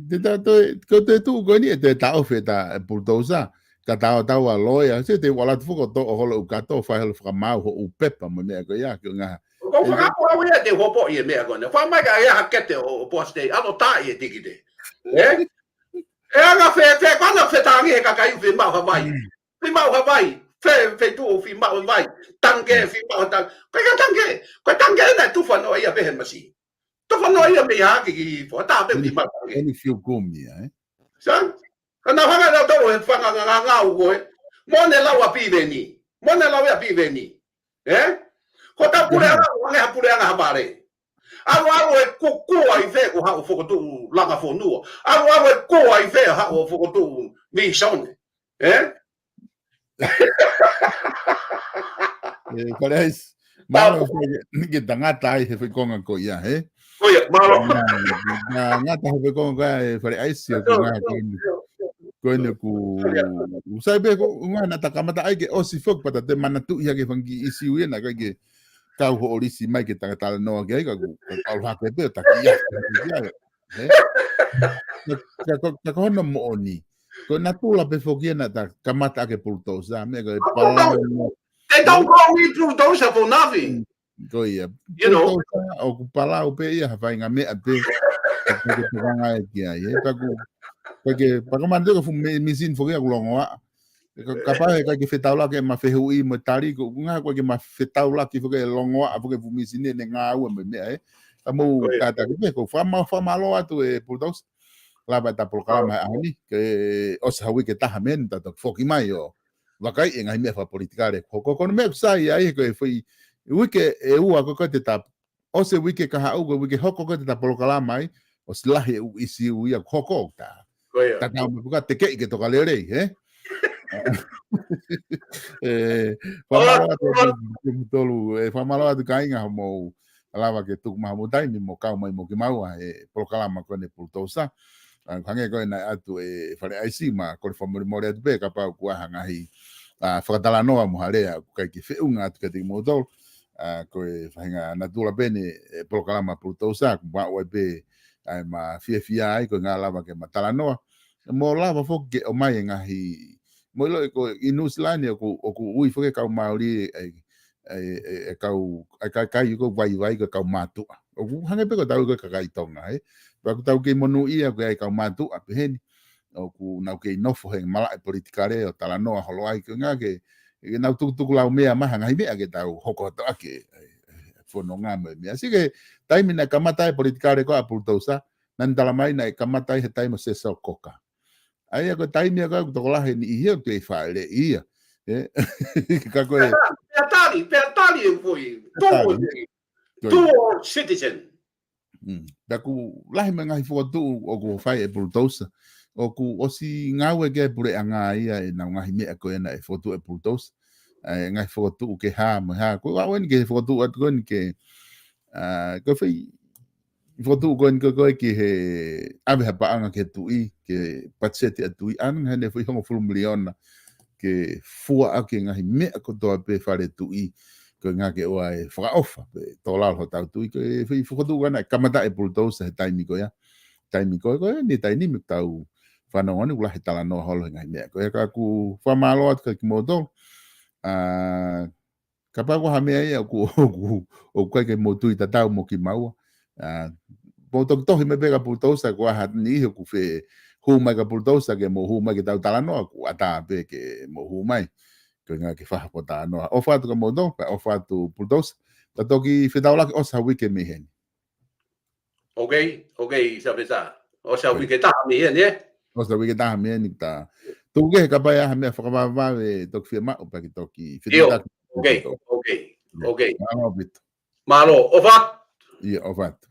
Te ta toe, ko te tuʻu ko eni ʻe te taʻofi ʻeta Pulutousa, ka tau tau a loea, se te u ʻalu atu foki ʻo toʻo holo ʻū kato, fai holo fakamaau hoʻo ʻū pepa mo e meʻa ko ia, ki o ngā. Ko e fakaʻamu au ia te u hopoʻi e meʻa ko ena. Fai mai ka ia ha kete ʻo, ʻo Poasi Tei, ʻalu ʻo taaʻi e tikite. Ē? ʻE anga fēfē, ko ena fetāngi he kakai ʻoku fiemaʻu ha vai. Mm. Fiemaʻu ha vai, fē, feituʻu ʻoku fiemaʻu ha vai. Tangikē, Mm. fiemaʻu ha tang-, ko e tangikē, ko e tangikē naʻe tufa noa ia pē he masi. Tufa noa ia mei haki ki fo, tā pē Eni, fiemaʻu tangikē. Eni fiu kumi, ē? Sai? Ka naʻa hanga ʻe nautolu he fanga ngangau ko ē. Mo ne lau ʻa Piveni. Mo ne lau ia Piveni. Ē? Ko ʻetau puleʻanga, Mm. ʻoange ha puleʻanga ha vale. ʻAlu, ʻalu ʻo kukua ʻi fē ko haʻu fokotuʻu Langa Fonua. ʻAlu, ʻalu ʻo kukua ʻi fē haʻu fokotuʻu Visone. Ē? Ē, Fale ʻAisi. Mālō, Tau. Fale, ke tangata ai he foʻi konga ko ia, ē? Ko ia, mālō. Nā, nā, ngata he foʻi konga ko ia, ē, Fale ʻAisi, ʻoku Tau, ngā tau, ko eni. Tau, tau. Ko eni ʻoku, Tau, ia. ʻOku sai pē ko, ngā naʻa ta kamata ai ke ʻosi foki pea ta te manatuʻi hake fanga kiʻi ʻisiū ia naʻe ʻikai ke kau hoʻo lisi mai ke ta talanoa ki ai ka ʻoku, ka ʻalu hake pē ʻo ta kiʻi ʻasi hake ki ai. Ē? Ka, ka, ka, ka ko hono moʻoni. Ko e natula pē foki ia naʻa ta kamata ʻaki e Pulutousa, meʻa ko e Pulutousa. Palau mo They don't call me Pulutousa for nothing. Mm, ko ia. You know? Pulutousa, ʻoku Palau pē ia, ha faʻahinga meʻa pē. ʻOku ke tokanga ai ki ai, ē? Paku, paku, paku manu ko e fuʻu mi-, misini foki ia ʻoku longoaʻa. Ka, kapau he ʻikai ke fetaulaki ʻema fehuʻi mo e tali, ko e ʻuhinga ko e ʻikai ke ma fetaulaki foki e longoaʻa foki e fuʻu misini ʻene ngāue mo e meʻa, ē. Ka mou Ko ia. Kātaki pē, ʻoku ou fakama-, fakamālō atu e Pulutousa. Lava ʻeta polokalama Oh. he ʻaho ni, ke ʻosi ha uike ʻe taha mei heni, ta toki foki mai ʻo vakai e ngaahi meʻa fakapolitikale. Ko, ko, ko e meʻa ʻoku sai ai, ko e foʻi uike ʻe ua ko ē te ta ʻosi e uike kahaʻu, ko e uike hoko ko ē te ta polokalama ai, ʻosi lahi e ʻū ʻisiū ia ʻoku hoko ta. Ko ia. Ta tau me puka tekeʻi ke toka lelei, ē? Ē, fakamālō atu, ʻOlá, ʻoku tolu, ē, fakamālō atu kāinga hoʻomou lava ke tuku mai homou taimi mo kau mai mo kimaua he polokalama ko eni Pulutousa. ʻA, hangē ko ē naʻe ʻoatu ʻe Fale ʻAisi, ma kole fakamolemole atu pē kapau ʻoku ʻi ai ha ngaahi, ʻa, fakatalanoa mo ha lea ʻoku ʻikai ke feʻunga atu kiate kimoutolu. ʻA, ko e faʻahinga natula pē eni e polokalama Pulutousa, ʻoku maʻu ai pē ʻa ʻema fiefia ai ko e ngā lava ke ma talanoa. Mo lava foki ke ʻomai e ngaahi, mou ʻilo ē ko ē ʻi Nuʻu Sila ni ʻoku, ʻoku ui foki e kau Māori ʻe, ʻe, ʻe, ʻe kau, ʻe kau, kau ʻoku vaivai ko e kau mātuʻa. ʻOku hangē pē ko ʻetau ui ko e kakai Tonga, ē. Pea ʻoku tau kei monūʻia ko e ʻi ai e kau mātuʻa pehē ni. ʻOku nau kei nofo he malaʻe politikale ʻo talanoa holo ai ko e ʻuhinga ke, ke nau tukutuku lau meʻa mai ha ngaahi meʻa ke tau hoko atu ʻaki e, e, e fononga mo e meʻa. Sio ki he taimi naʻe kamata ai e politikale ko ē ʻa Pulutousa, naʻá ne talamai naʻe kamata ai he taimi ʻo Cecil Coker. ʻA ia ko e taimi ia ko ē ʻoku tokolahi e niʻihi ʻoku toe fāʻeleʻi ia. Ē? Ka ko e Pea tali, pea tali e foʻi. Pea tali. Dual, Ko ia. dual citizen. Mm. Pea ʻoku lahi mo e ngaahi fokotuʻu ʻoku fai ʻe Pulutousa. ʻOku ʻosi ngāue ki ai e puleʻanga ia ʻenau ngaahi meʻa ko ē naʻe fokotuʻu ʻe Pulutousa. ʻa e ngaahi fokotuʻu ke hā mo e hā. Ko e ʻuhinga eni ke fokotuʻu atu ko eni ke, ʻa, ko e fai, fokotuʻu ko eni ko e, ko e ki he ʻave ha paʻanga ki he tuʻi, ki he patiseti ʻa e tuʻi, ʻa ia naʻa ne fai hongofulu miliona ke fua ʻaki e ngaahi meʻa kotoa pē fale tuʻi, ko e ʻuhinga ke ʻoua ʻe fakaʻofa pē tō lalo hotau tuʻi, ko e fai fokotuʻu ko ena, kamata e pulutousa he taimi ko ia. Taimi ko ē, ko eni taimi ʻoku tau fanongo ni, ʻoku lahi e talanoa holo he ngaahi meʻa ko ia, ka ʻoku ou fakamālō atu kia kimoutolu. ʻA, kapau ko ha meʻa ia ʻoku, ʻoku, ʻoku ʻikai ke mou tui tatau mo kimaua, ʻa, mou toki tohi mai pē kia pulutousa, ko e hā e niʻihi ʻoku fie hū mai kia pulutousa ke mou hū mai ke tau talanoa, ʻoku ʻatā pē ke mou hū mai. Ko e ʻuhinga ke fakahoko talanoa. ʻOfa atu kia moutolu, pea ʻofa atu pulutousa. Tau toki fetaulaki ʻosi ha uike mei heni. Ok, ok, Safesa. ʻOsi ha uike ʻe taha mei heni, ē? ʻOsi ha uike ʻe taha mei heni, ta. Tuku kehe kapau ʻe ʻi ai ha meʻa fakavavevave ʻe toki fiemaʻu, pea ke toki fetaulaki. Ok, ok, ok. Mālō ʻaupito. Mālō, ʻofa atu. ʻIo, ʻofa atu.